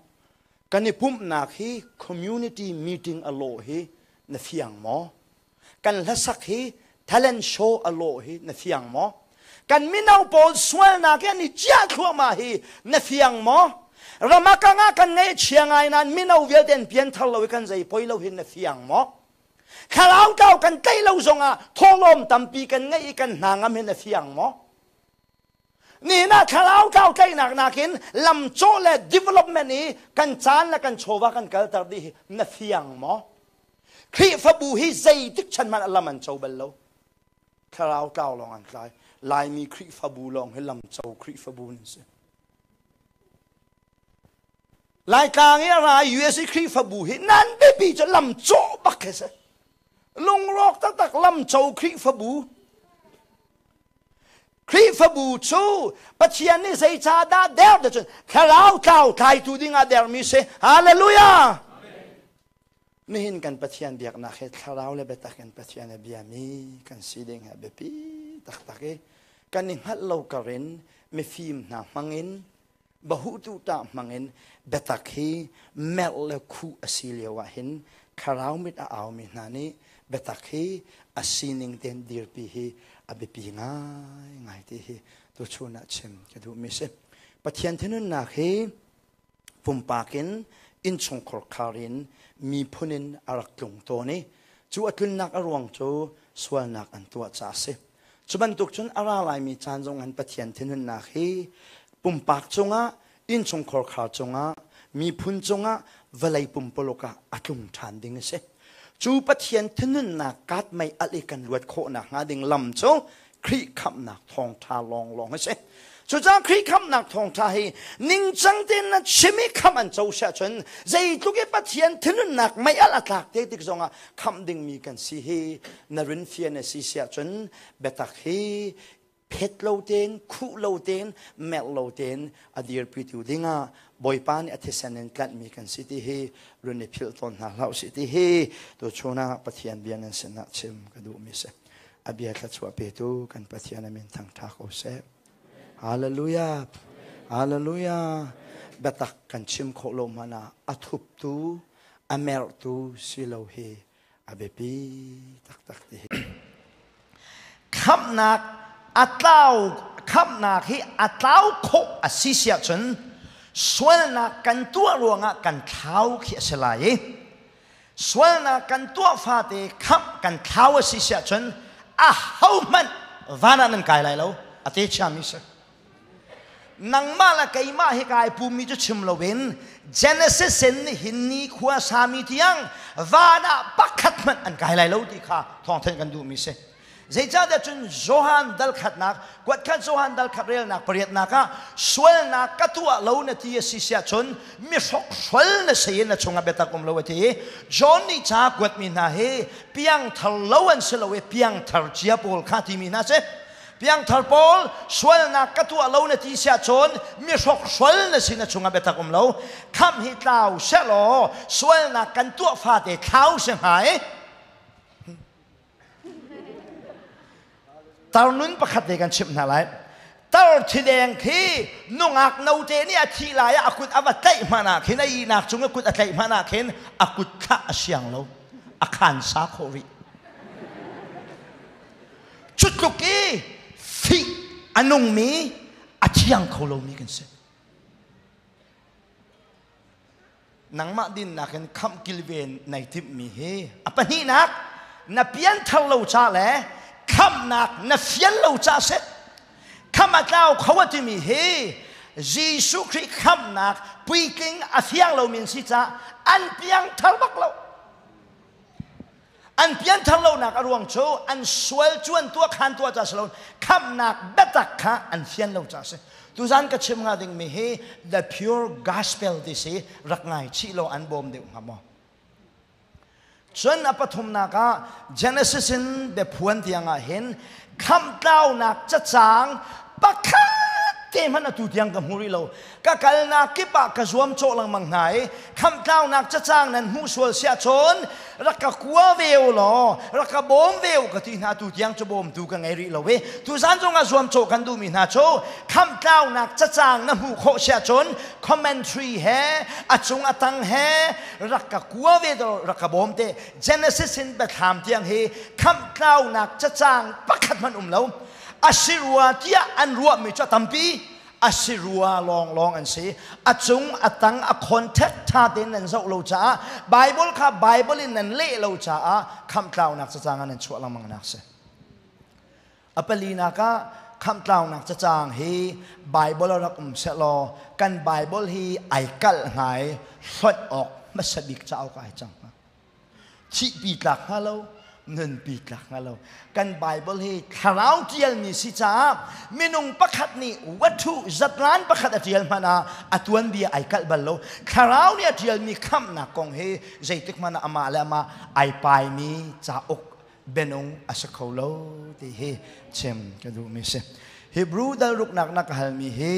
Kan i pumhnak hi community meeting a lawh hi na fiang maw? Kan hlasak hi talent show a lawh hi na fiang maw? Kan mino pawl sualnak hi an i ciah thluahmah hi na fiang maw? Ramakang ah kan ngaihchia ngai nain mino vialte an pianthar lo i kan zei poi lo hi na fiang maw? Thlarau tlau kan tlaih lo zongah thawhlawm tampi kan ngeih i kan hna ngam hin a fiang maw? Nihin ah thlarau tlau tlaihnak nakin lamcawh le development i kan caan le kan chawva kan kalter dih hi na fiang maw? Khrihfabu hi zeitik chan hmanh a lam an co bal lo. Thlarau tlau lawng an tlai. Laimi Khrihfabu lawng hi lamco Khrihfabu nan si. Laitlang i a ra i US i Khrihfabu hi nan biapi cu lam cawh bak khi si. Lungrawk taktak lamco Khrihfabu. Khrihfabu cu Pathian nih zeicahdah der ti cun thlarau tlau tlaitu ding ah dermi si. Hallelujah! Nihin kan Pathian biaknak hi thlarau le biatak in Pathian a biami kan si ding hi a biapi taktak i kan i hngalh lo kar in mifim hna hmang in bahutu tah hmangin biatak hi merh le khuh a si lio ah hin thlarau mit a aumi hna nih biatak hi a sining tein dirpi hi a biapi ngaingai ti hi tuchun ah chim ka duhmi si. Pathian thinhunnak hi pumpak in innchungkhar khar in miphun in a rak tlung tawn i cu a tlunnak a ruang cu sualnak an tuah caah a si. Cu bantuk cun a ra laimi caan zong an Pathian thinhunnak hi pumpak cungah, innchungkhar khar cungah, miphun cungah, vawlei pumpuluk ah a tlung ṭhan ding a si. Cu Pathian thinhunnak kaat mei alh i kan luat khawhnak hnga ding lam cu Khrih khamhnak thawngṭha lawnglawng a si. Cucaah Khrih khamhnak thawngṭha hi ningcang tein na chim i khamh an co siah cun zeitluk i Pathian thinhunnak mei alh a tlak te tik zongah khamh dingmi kan si hi na rin fian a si siah cun biatak hi phet lo tein khuh lo tein merh lo tein a dirpitu dingah Bawipa nih a thisen in tlanhmi kan si ti hi run i philh tawn hna hlah usih ti hi tuchun ah Pathian bia nan sinah chim ka duhmi si. A bia thluachuah petu kan Pathian a min thangṭha ko seh. Hallelujah. Hallelujah. Biatak kan chim khawh lo hmanh ah a thuptu, a merhtu si lo hi a biapi taktak ti hi. Khamhnak a tlau khamhnak hi a tlau khawh a si siah cun sualnak kan tuah ruangah kan thlau khi a si lai i sualnak kan tuah fate khamh kan thlau a si siah cun a hohmanh van ah nan kai lai lo a te chiami si nangmah le keimah hi kai pummi cu chim loin Genesis in hin ni khua sami tiang van ah pakhat hmanh an kai lai lo ti kha thawngthan kan duhmi si Zeicahtiah cun Johan dal khatnak, kuatkhat Johan dal khat relnak pariatnak ah sualnak ka tuah lo na ti a si siah cun mi hrokhrol na si in na chungah biatak um lo a ti i John nih ca kuatmi hna hi piangthar lo an si lo i piangthar cia pawl kha timi hna si. Piangthar pawl sualnak ka tuah lo na ti siah cun mi hrokhrol na si na chungah biatak um lo. Khamh hi tlau sehlaw sualnak kan tuah fate thlau si hnga i Tarnun pakhat te kan chimh hna lai. Tar thideng khi nungak note nih a thih lai ah a kut a va tlaih hmanh ah khin a ihnak cung a kut a tlaih hmanh ah khin a kut kha a siang lo. A khan sa khawh rih. Cu tluk i fih a nungmi a thiang kho lomi kan si. Nangmah dinnak in khamh kilven nai timhmi hi a pahnihnak na pianthar lo ca le khamhnak na fian lo ca si. Khamh a tlau kho a timi hi Jesuh Khrih khamhnak puitling a fiang lomi an si caah an piangthar bak lo. An pianthar lonak a ruang cu an sual cu an tuah khan tuah ca si lo khamhnak biatak kha an fian lo ca si. Tuzan ka chim hnga dingmi hi the pure gospel ti si rak ngai chih law an bawm deuh hnga maw? Cun a pathumnak ah Genesis in biaphuan tiang ah hin khamhtlaunak cacang pakhat te hmanh atu tiang ka hmu rih lo. Ka kalnak kip ah ka zuamcawh lengmang hna i khamhtlaunak cacang nan hmuh sual siah cun rak ka kua ve u law rak ka bawm ve u ka ti hna. Tu tiang cu bawmtu ka ngei rih lo i tuzan zongah zuamcawh kan duhmi hna cu khamhtlaunak cacang na hmuh khawh siah cun commentary he a cung a tang he rak ka kua ve rak ka bawm te. Genesis in Biathlam tiang hi khamhtlaunak cacang pakhat hmanh um lo. A si rua tiah an ruahmi cu a tampi, a si rua lawnglawng an si. A cung a tang a contact ṭha tein nan zoh lo caah, Bible kha Bible in nan leh lo caah khamhtlaunak cacang ah nan chuah lengmang nak si. A palinak ah khamhtlaunak cacang hi Bible a rak um sehlaw kan Bible hi ai kalh hnga i hlonh awk hmasa bik cauk ai cang hnga. Thihpi tlak hnga lo, nunpi tlak hnga lo. Kan Bible hi thlarau ṭialmi si caah minung pakhat nih wathu zatlan pakhat a ṭial hmanh ah a tuanbia ai kalh bal lo. Thlarau nih a ṭialmi khamhnak kong hi zeitik hmanh ah amah le amah ai paimi cauk bianung a si kho lo ti hi chim ka duhmi si. Hebrew dal ruknak na ka halmi hi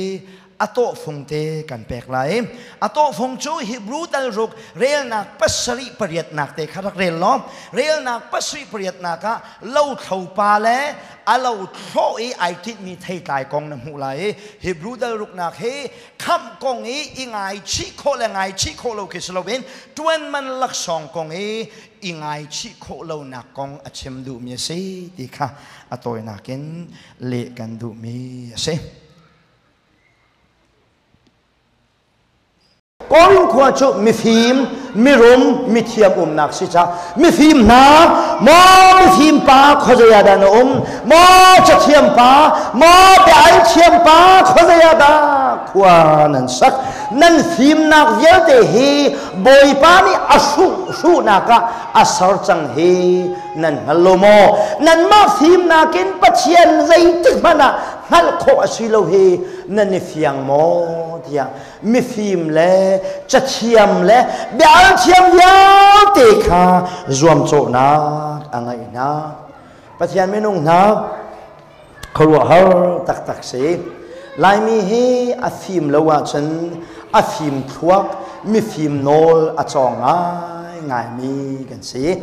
a tawhfung te kan pek lai. A tawhfung cu Hebrew dal ruk relnak pasarih pariatnak te kha rak rel law, relnak pasarih pariatnak ah lothlo pa le a lo thlawh i ai tinhmi theitlai kong na hmuh lai i Hebrew dal ruknak hi khamh kong i i ngaichih khawh le ngaichih khawh lo khi si loin ṭuanman laksawng kong i i ngaichih khawh lonak kong a chim duhmi a si ti kha a tawinak in leh kan duhmi a si. Korin khua cu mifim, mirum, mithiam umnak si ca mifim hna maw mifim pa khuazei ah dah na um, maw cathiam pa, maw bia thiam pa khuazei ah dah khua nan sak? Nan fimnak vialte hi Bawipa nih a hruh hruhnak ah a ser cang hi nan hngal lo maw? Nanmah fimnak in Pathian zeitik hmanh ah hngalh khawh a si lo hi nan i fiang maw tiah mifim le cathiam le bia thiam vialte kha zuamcawhnak a ngeih hna. Pathian minung hna, khuaruahhar taktak si. Laimi hi a fim lo ahcun a fim thluak, mifim nawl a cawng ngaingaimi kan si.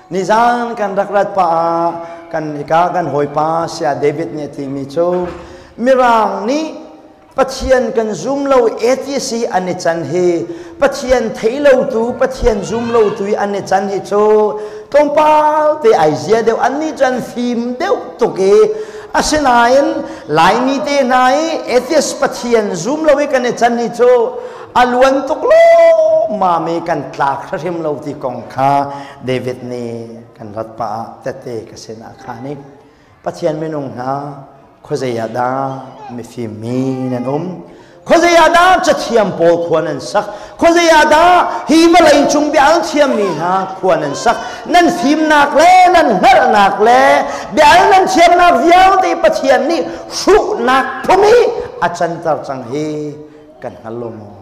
Nizan kan rak rat pah ah kan ika kan hawipa Saya David nih a timi cu Mirang nih Pathian kan zum lo, atheist hi an i can hi, Pathian thei lo tu, Pathian zum lo tu i an i can hi cu tlawmpal te ai zia deuh, an nih cu an fim deuh tuk i asinain Laimi te hna i atheist Pathian zum lo i kan i can hi cu a luan tuk lawmmam i kan tlak hrim lo ti kong kha David nih kan rat pah ah tette ka sin ah khan i Pathian minung hna, khuazei ah dah mifim mi nan um? Khuazei ah dah cathiam pawl khua nan sak? Khuazei ah dah hi vawlei cung bia al thiammi hna khua nan sak? Nan fimnak le nan hngalhnak le bia al nan thiamnak vialte Pathian nih hruhnak phung i a canter cang hi kan hngal lo maw?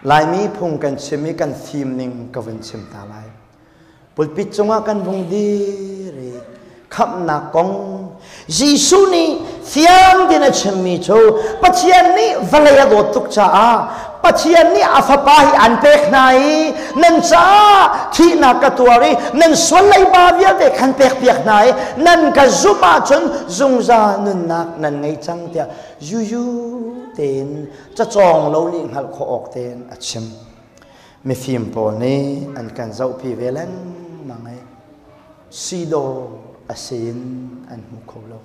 Laimi phung kan chim i kan fim ning ka vun chim ta lai. Pulpit cungah kan vung dir i khamhnak kong Jesuh nih fiang tein a chimmi cu Pathian nih vawlei a dawt tuk caah Pathian nih a fapa hi an pek hna i nan caah thihnak ka tuar i nan sual leiba vialte khan pek piak hna i nan ka zumh ahcun zungzal nunnak nan ngei cang tiah yuyu tein cacawng lo nih hngalh khawh awk tein a chim. Mifim pawl nih an kan zohpi ve lengmang i sidaw a si in an hmu kho lo.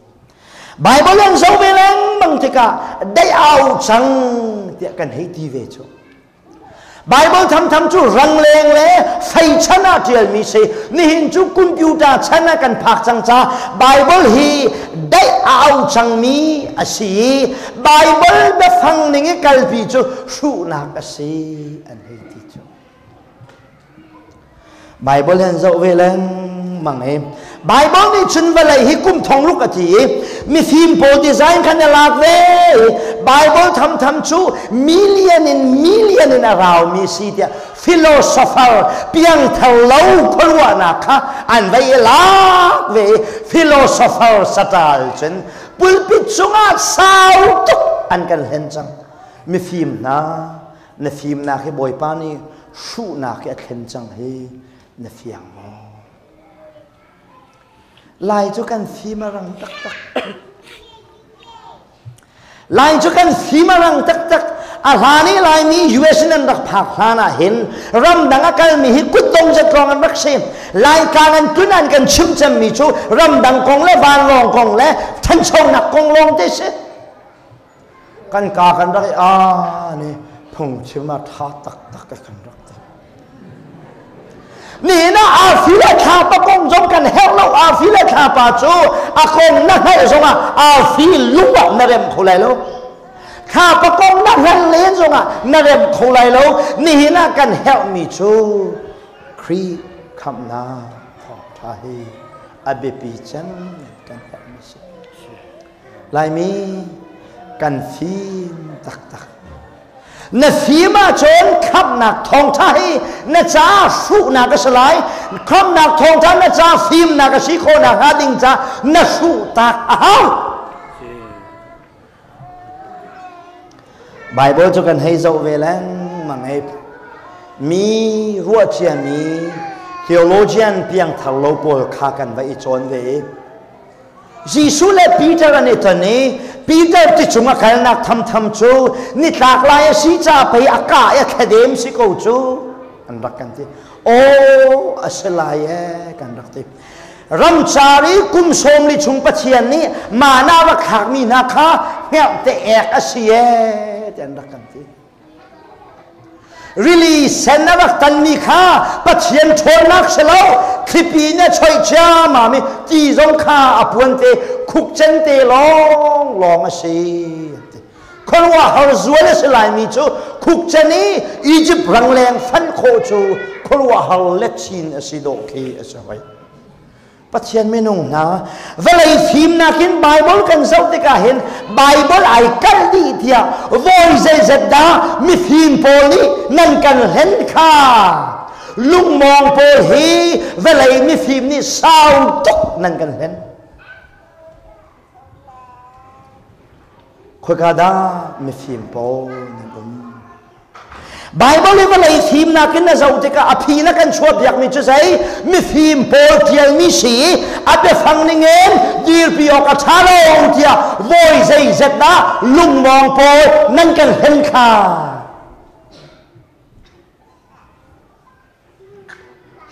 Bible an zoh ve lengmang tikah dei au cang tiah kan hei ti ve cu. Bible thamtham cu rangleng le fei chan ah ṭialmi si. Nihin cu computer chan ah kan phak cang ca Bible hi daih a au cangmi a si i Bible biafang ning i kalpi cu hruhnak a si an hei ti cu. Bible han zoh ve lengmang i Bible nih cun vawlei hi kum thong ruk a ti i mifim pawl design khan a lak ve. Bible thamtham cu million in million in a raumi si tiah philosopher piangthar lo khuaruahnak kha an vai i lak ve i philosopher satal cun. Pulpit cungah sau tuk an kan hlen cang. Mifim hna, na fimnak hi Bawipa nih hruhnak hi a thlen cang hi na fiang maw? Lai cu kan fim a rang taktak. Lai cu kan fim a rang taktak. A hlan i Laimi US in an rak phak hlan ah hin ramdang a kalmi hi kutdong zet lawng an rak si. Laitlang an tlun an kan chim cemmi cu ramdang kong le vanlawng kong le ṭhanchonak kong lawng te si. Kan ka kan rak i aa ni phungchim a ṭha taktak kan rak ti. Nihin ah arfi le thlapa kong zong kan herh lo. Arfi le thlapa cu a kong na hngalh zongah arfi lung ah na rem kho lai lo. Thlapa kong na hngalh len zongah na rem kho lai lo. Nihin ah kan herhmi cu Khrih khamhnak thawngṭha hi a biapi cem kan herhmi si. Laimi kan fim taktak. Na fim ahcun khamhnak thawngṭha hi na caah hruhnak a si lai. Khamhnak thawngṭha na caah fimnak a si khawh nakhnga ding caah na hruhtak a hau. Bible cu kan hei zoh ve lengmang i mi ruahciami theologian piangthar lo pawl kha kan va i cawn ve i Jesuh le Peter an i ton i Peter ticung a kalnak thamtham cu nitlak lai a si ca pei a kah i a thladem si ko cu an rak kan ti. Aw a si lai ee kan rak ti. Ramcar i kum 40 chung Pathian nih mana rak thlakmi hna kha hngerhte ek a si ee ti an rak kan ti. Rili sen a rak tanmi kha Pathian ṭhawnnak si lo thlipi nih a choih ciammam i ti zong kha a puan te khukcen te lawnglawng a si. Khuaruahhar zual a si laimi cu khukcen i Izipt rangleng fanh khawh cu khuaruahhar letchin a si dawh khi a si hoi. Pathian minung hna vawlei fimnak in Bible kan zoh tikah hin Bible ai kalh dih tiah vawi zeizat dah mifim pawl nih nan kan hlen kha lungmawng pawl hi vawlei mifim nih sau tuk nan kan hlen Khoika dah mifim pawl nan um? Bible i vawlei fimnak in na zoh tikah a phi na kan chuahpiakmi cu zei mifim pawl ṭialmi si i a biafang ningin dirpi awk a ṭha lo tiah vawi zeizat dah lungmawng pawl nan kan hlen kha.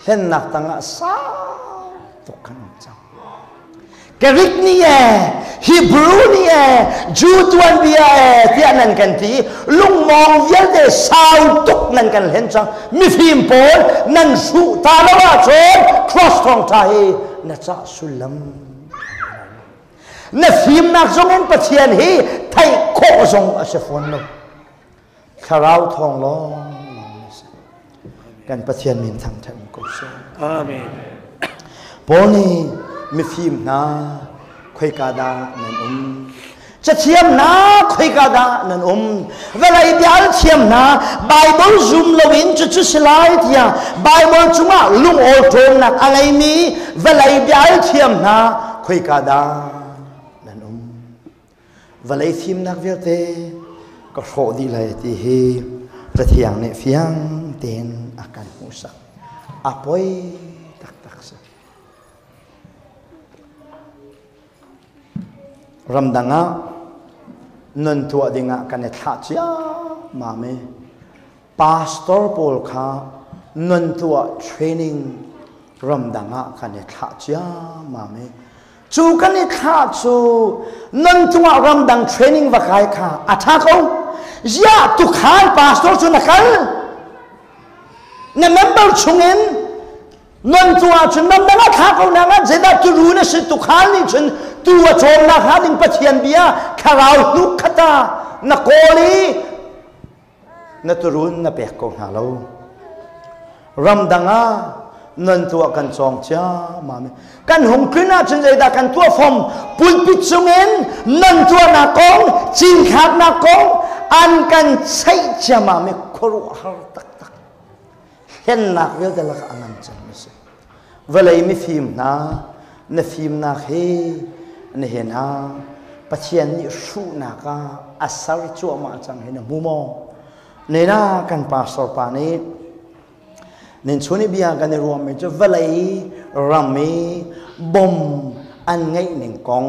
Hlennak tangah sau tuk kan um cang. Greek nih e, Hebrew nih e, Jew tuanbia e tiah nan kan ti. Lungmawng vialte sau tuk nan kan hlen cang. Mifim pawl nan hruh ta lo ahcun cross thawngṭha hi na cah sullam. Na fimnak zongin Pathian hi theih khawh zong a si fawn lo. Thlarau thawng lawnglawng na si. Kan Pathian min thangṭhat um ko seh. Amen. Paul nih mifim hna khoika dah nan um? Cathiam hna khoika dah nan um? Vawlei bial thiam hna Bible zum loin cucu si lai tiah Bible cungah lungawl ṭawnnak a ngeimi vawlei bial thiam hna khoika dah nan um? Vawlei fimnak vialte ka hrawh dih lai ti hi Cathiang nih fiang tein a kan hmuhsak. A poi taktak si. Ramdang ah nun tuah dingah kan i thlah ciammam i pastor pawl kha nun tuah training ramdang ah kan i thlah ciammam i cu kan i thlah cu nan cungah ramdang training va kai kha a ṭha ko ziah tukhal pastor cu na kal na member chungin nan cungah cun ramdang ah thla ko na ngan zeidah turu na si tukhal nih cun tu a cawmnak hnga ding Pathian bia thlarau hnuk khata na kawl i na turun na pek ko hna lo ramdang ah nan tuah kan cawng ciammam kan hung tlun ahcun zeidah kan tuah fom pulpit chungin nan tuahnak kong cinthlaknak kong an kan cheih ciammam i khuaruahhar taktak hlennak vialte lakah a ngan cem a si vawlei mifim hna na fimnak hi nihin ah Pathian nih hruhnak ah a ser cuahmah cang hi na hmu maw? Nena kan pastor pa nih nin chun i bia kan i ruahmi cu vawlei ram i bom an ngeih ning kong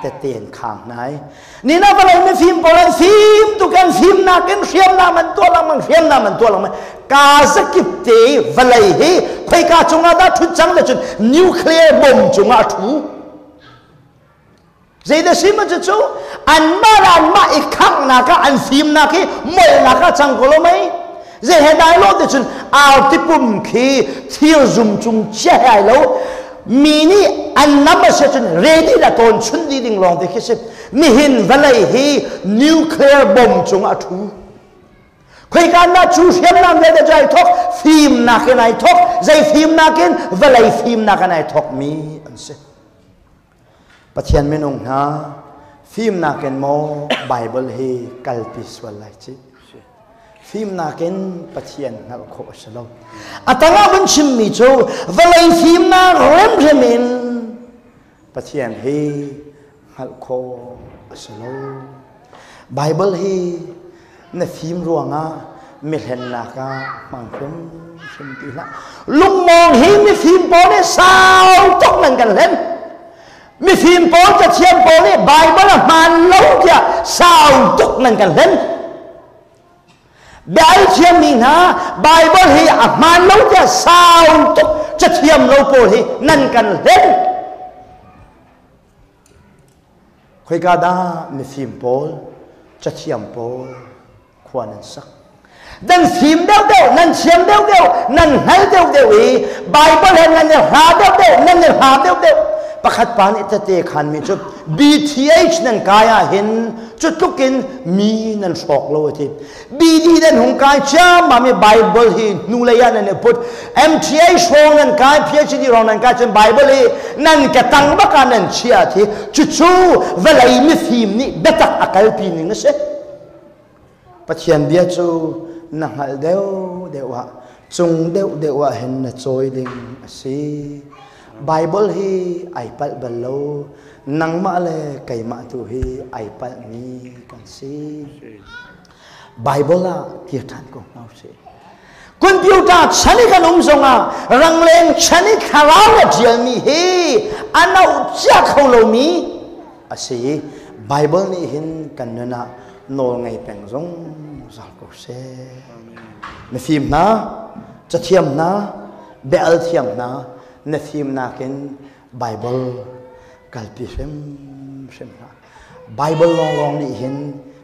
tete an khang hna i nina vawlei mifim pawl an fim tuk an fimnak in hriamnam an tuah lengmang hriamnam an tuah lengmang ka zakip te vawlei hi khoika cungah dah ṭhut cang le cun nuclear bomb cungah a ṭhu. Zeidah si ma cucu anmah le anmah i khanghnak ah an fimnak hi molnak ah cang ko lo mei? Zei he dai lo ti cun arti pum khi thir zum cung chia he ai lo mi nih an nam a si cun ready la tawn chun di ding lawng te khi si. Nihin vawlei hi nuclear bomb cung a ṭhu. Khoika na cu hriamnam vialte cu ai thok fimnak in ai thok zei fimnak in vawlei fimnak in ai thok mi an si. Pathian minung hna fimnak in maw Bible hi kalpi sual lai ci. Fimnak in Pathian hngalh khawh a si lo. A tangah vun chimmi cu vawlei fimnak remrem in Pathian hi hngalh khawh a si lo. Bible hi na fim ruangah mihlennak ah hmang hrimhrim ti hlah. Lungmawng hi mifim pawl nih sau tuk nan kan hlen. Mifim pawl cathiam pawl nih Bible a hmaan lo tiah sau tuk nan kan hlen. Bial thiammi hna Bible hi a hmaan lo tiah sau tuk cathiam lo pawl hi nan kan hlen. Khoika dah mifim pawl, cathiam pawl khua nan sak? Nan fim deuhdeuh, nan thiam deuhdeuh, nan hngal deuhdeuh i Bible he nan i hla deuhdeuh, nan i hla deuhdeuh. Pakhat pa nih tete khanmi cu BTH nan kai ah hin cu tluk in mi nan hrawk lo a ti. BD nan hung kai ciammam i Bible hi hnulei ah nan i put. MTA hrawng nan kai, PhD hrawng nan kai cun Bible hi nan ke tang bak ah nan chia thi. Cucu vawlei mifim nih biatak a kalpi ning a si. Pathian bia cu na hngalh deuh deuh ah cung deuh deuh ah hin na cawi ding a si. Bible hi ai palh bal lo. Nangmah le keimah tu hi ai palhmi kan si. Bible ah kir ṭhan ko hna usih. Computer chan i kan um zongah rangleng chan i thlarau le ṭialmi hi a noh cia kho lomi a si. Bible nih hin kan nun ah nawl ngei peng zungzal ko seh. Mifim hna, cathiam hna, bia-al thiam hna, na fimnak in Bible kalpi hrimhrim hlah. Bible lawnglawng nih hin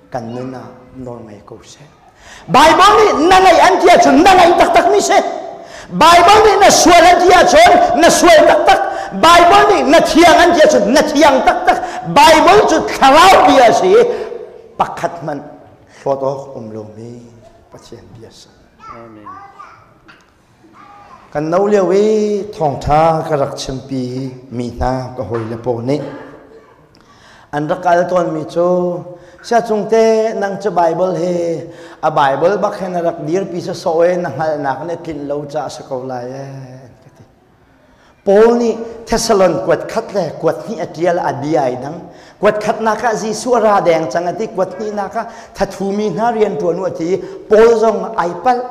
kan nun ah nawl ngei ko seh. Bible nih na ngaih an ti ahcun na ngaih taktakmi si. Bible nih na sual an ti ahcun na sual taktak. Bible nih na thiang an ti ahcun na thiang taktak. Bible cu thlarau bia a si i pakhat hmanh hlawt awk um lomi Pathian bia a si. Amen. Kan no lio i thawngṭha ka rak chimpi mi hna ka hawile pawl nih an rak kal tawnmi cu siacungte nang cu Bible hi a Bible bak hin a rak dirpi sawsawh i na hngalhnak nih tlinh lo caah a si ko lai ee an ka ti. Paul nih Thessalon kuat khat le kuat hnih a ṭial a bia ai dang. Kuat khatnak ah Jesuh a ra deng cang a ti, kuat hnihnak ah thathumi hna rian ṭuan u a ti. Paul zong ai palh.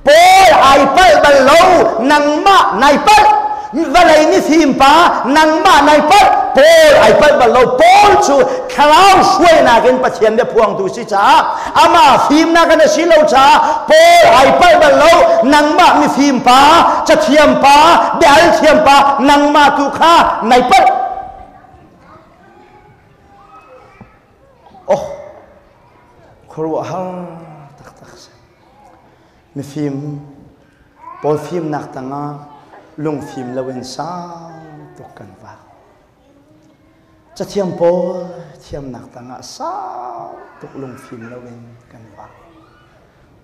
Paul ai palh bal lo, nangmah nai palh. Vawlei mifim pa, nangmah nai palh. Paul ai palh bal lo. Paul cu thlarau hruainak in Pathian bia phuangtu si caah amah fimnak in a si lo caah Paul ai palh bal lo. Nangmah mifim pa, cathiam pa, biahal thiam pa, nangmah tu kha nai palh. Oh, khuaruahhar taktak si. Mifim pawl fimnak tangah lungfim loin sau tuk kan vak. Cathiam pawl thiamnak tangah sau tuk lungfim loin kan vak.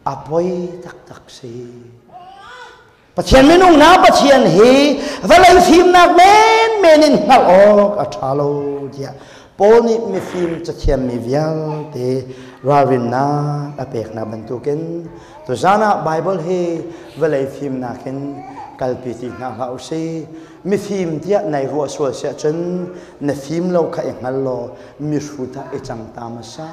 A poi taktak si. Pathian minung hna Pathian hi vawlei fimnak menmen in hngalh awk a ṭha lo tiah Paul nih mifim cathiammi vialte ralrinnak a pek hna bantukin tuzan ah Bible hi vawlei fimnak in kalpi ti hna hlah usih. Mifim tiah nai ruah sual siah cun na fim lo kha i hngal law mihrut ah i cang ta hmasa.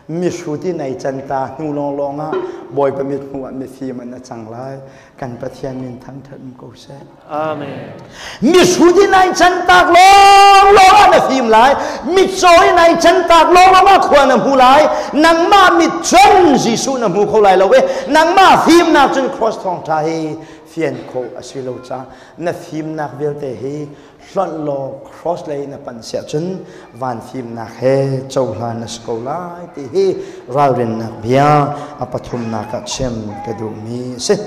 Mihrut i nai can ta hnu lawnglawng ah Bawipa mithmuh ah mifim an a cang lai. Kan Pathian min thangṭhat um ko seh. Amen. Mihrut i nai can tak lawnglawng ah na fim lai. Mitcaw i nai can tak lawnglawng ah khua na hmu lai. Nangmah mit cun Jesuh na hmu kho lai lo i nangmah fimnak cun cross thawngṭha hi fian khawh a si lo caah na fimnak vialte hi hlonh law cross lei na panh siah cun van fimnak he cohlan na si ko lai ti hi ralrinnak bia a pathumnak ah chim ka duhmi a si.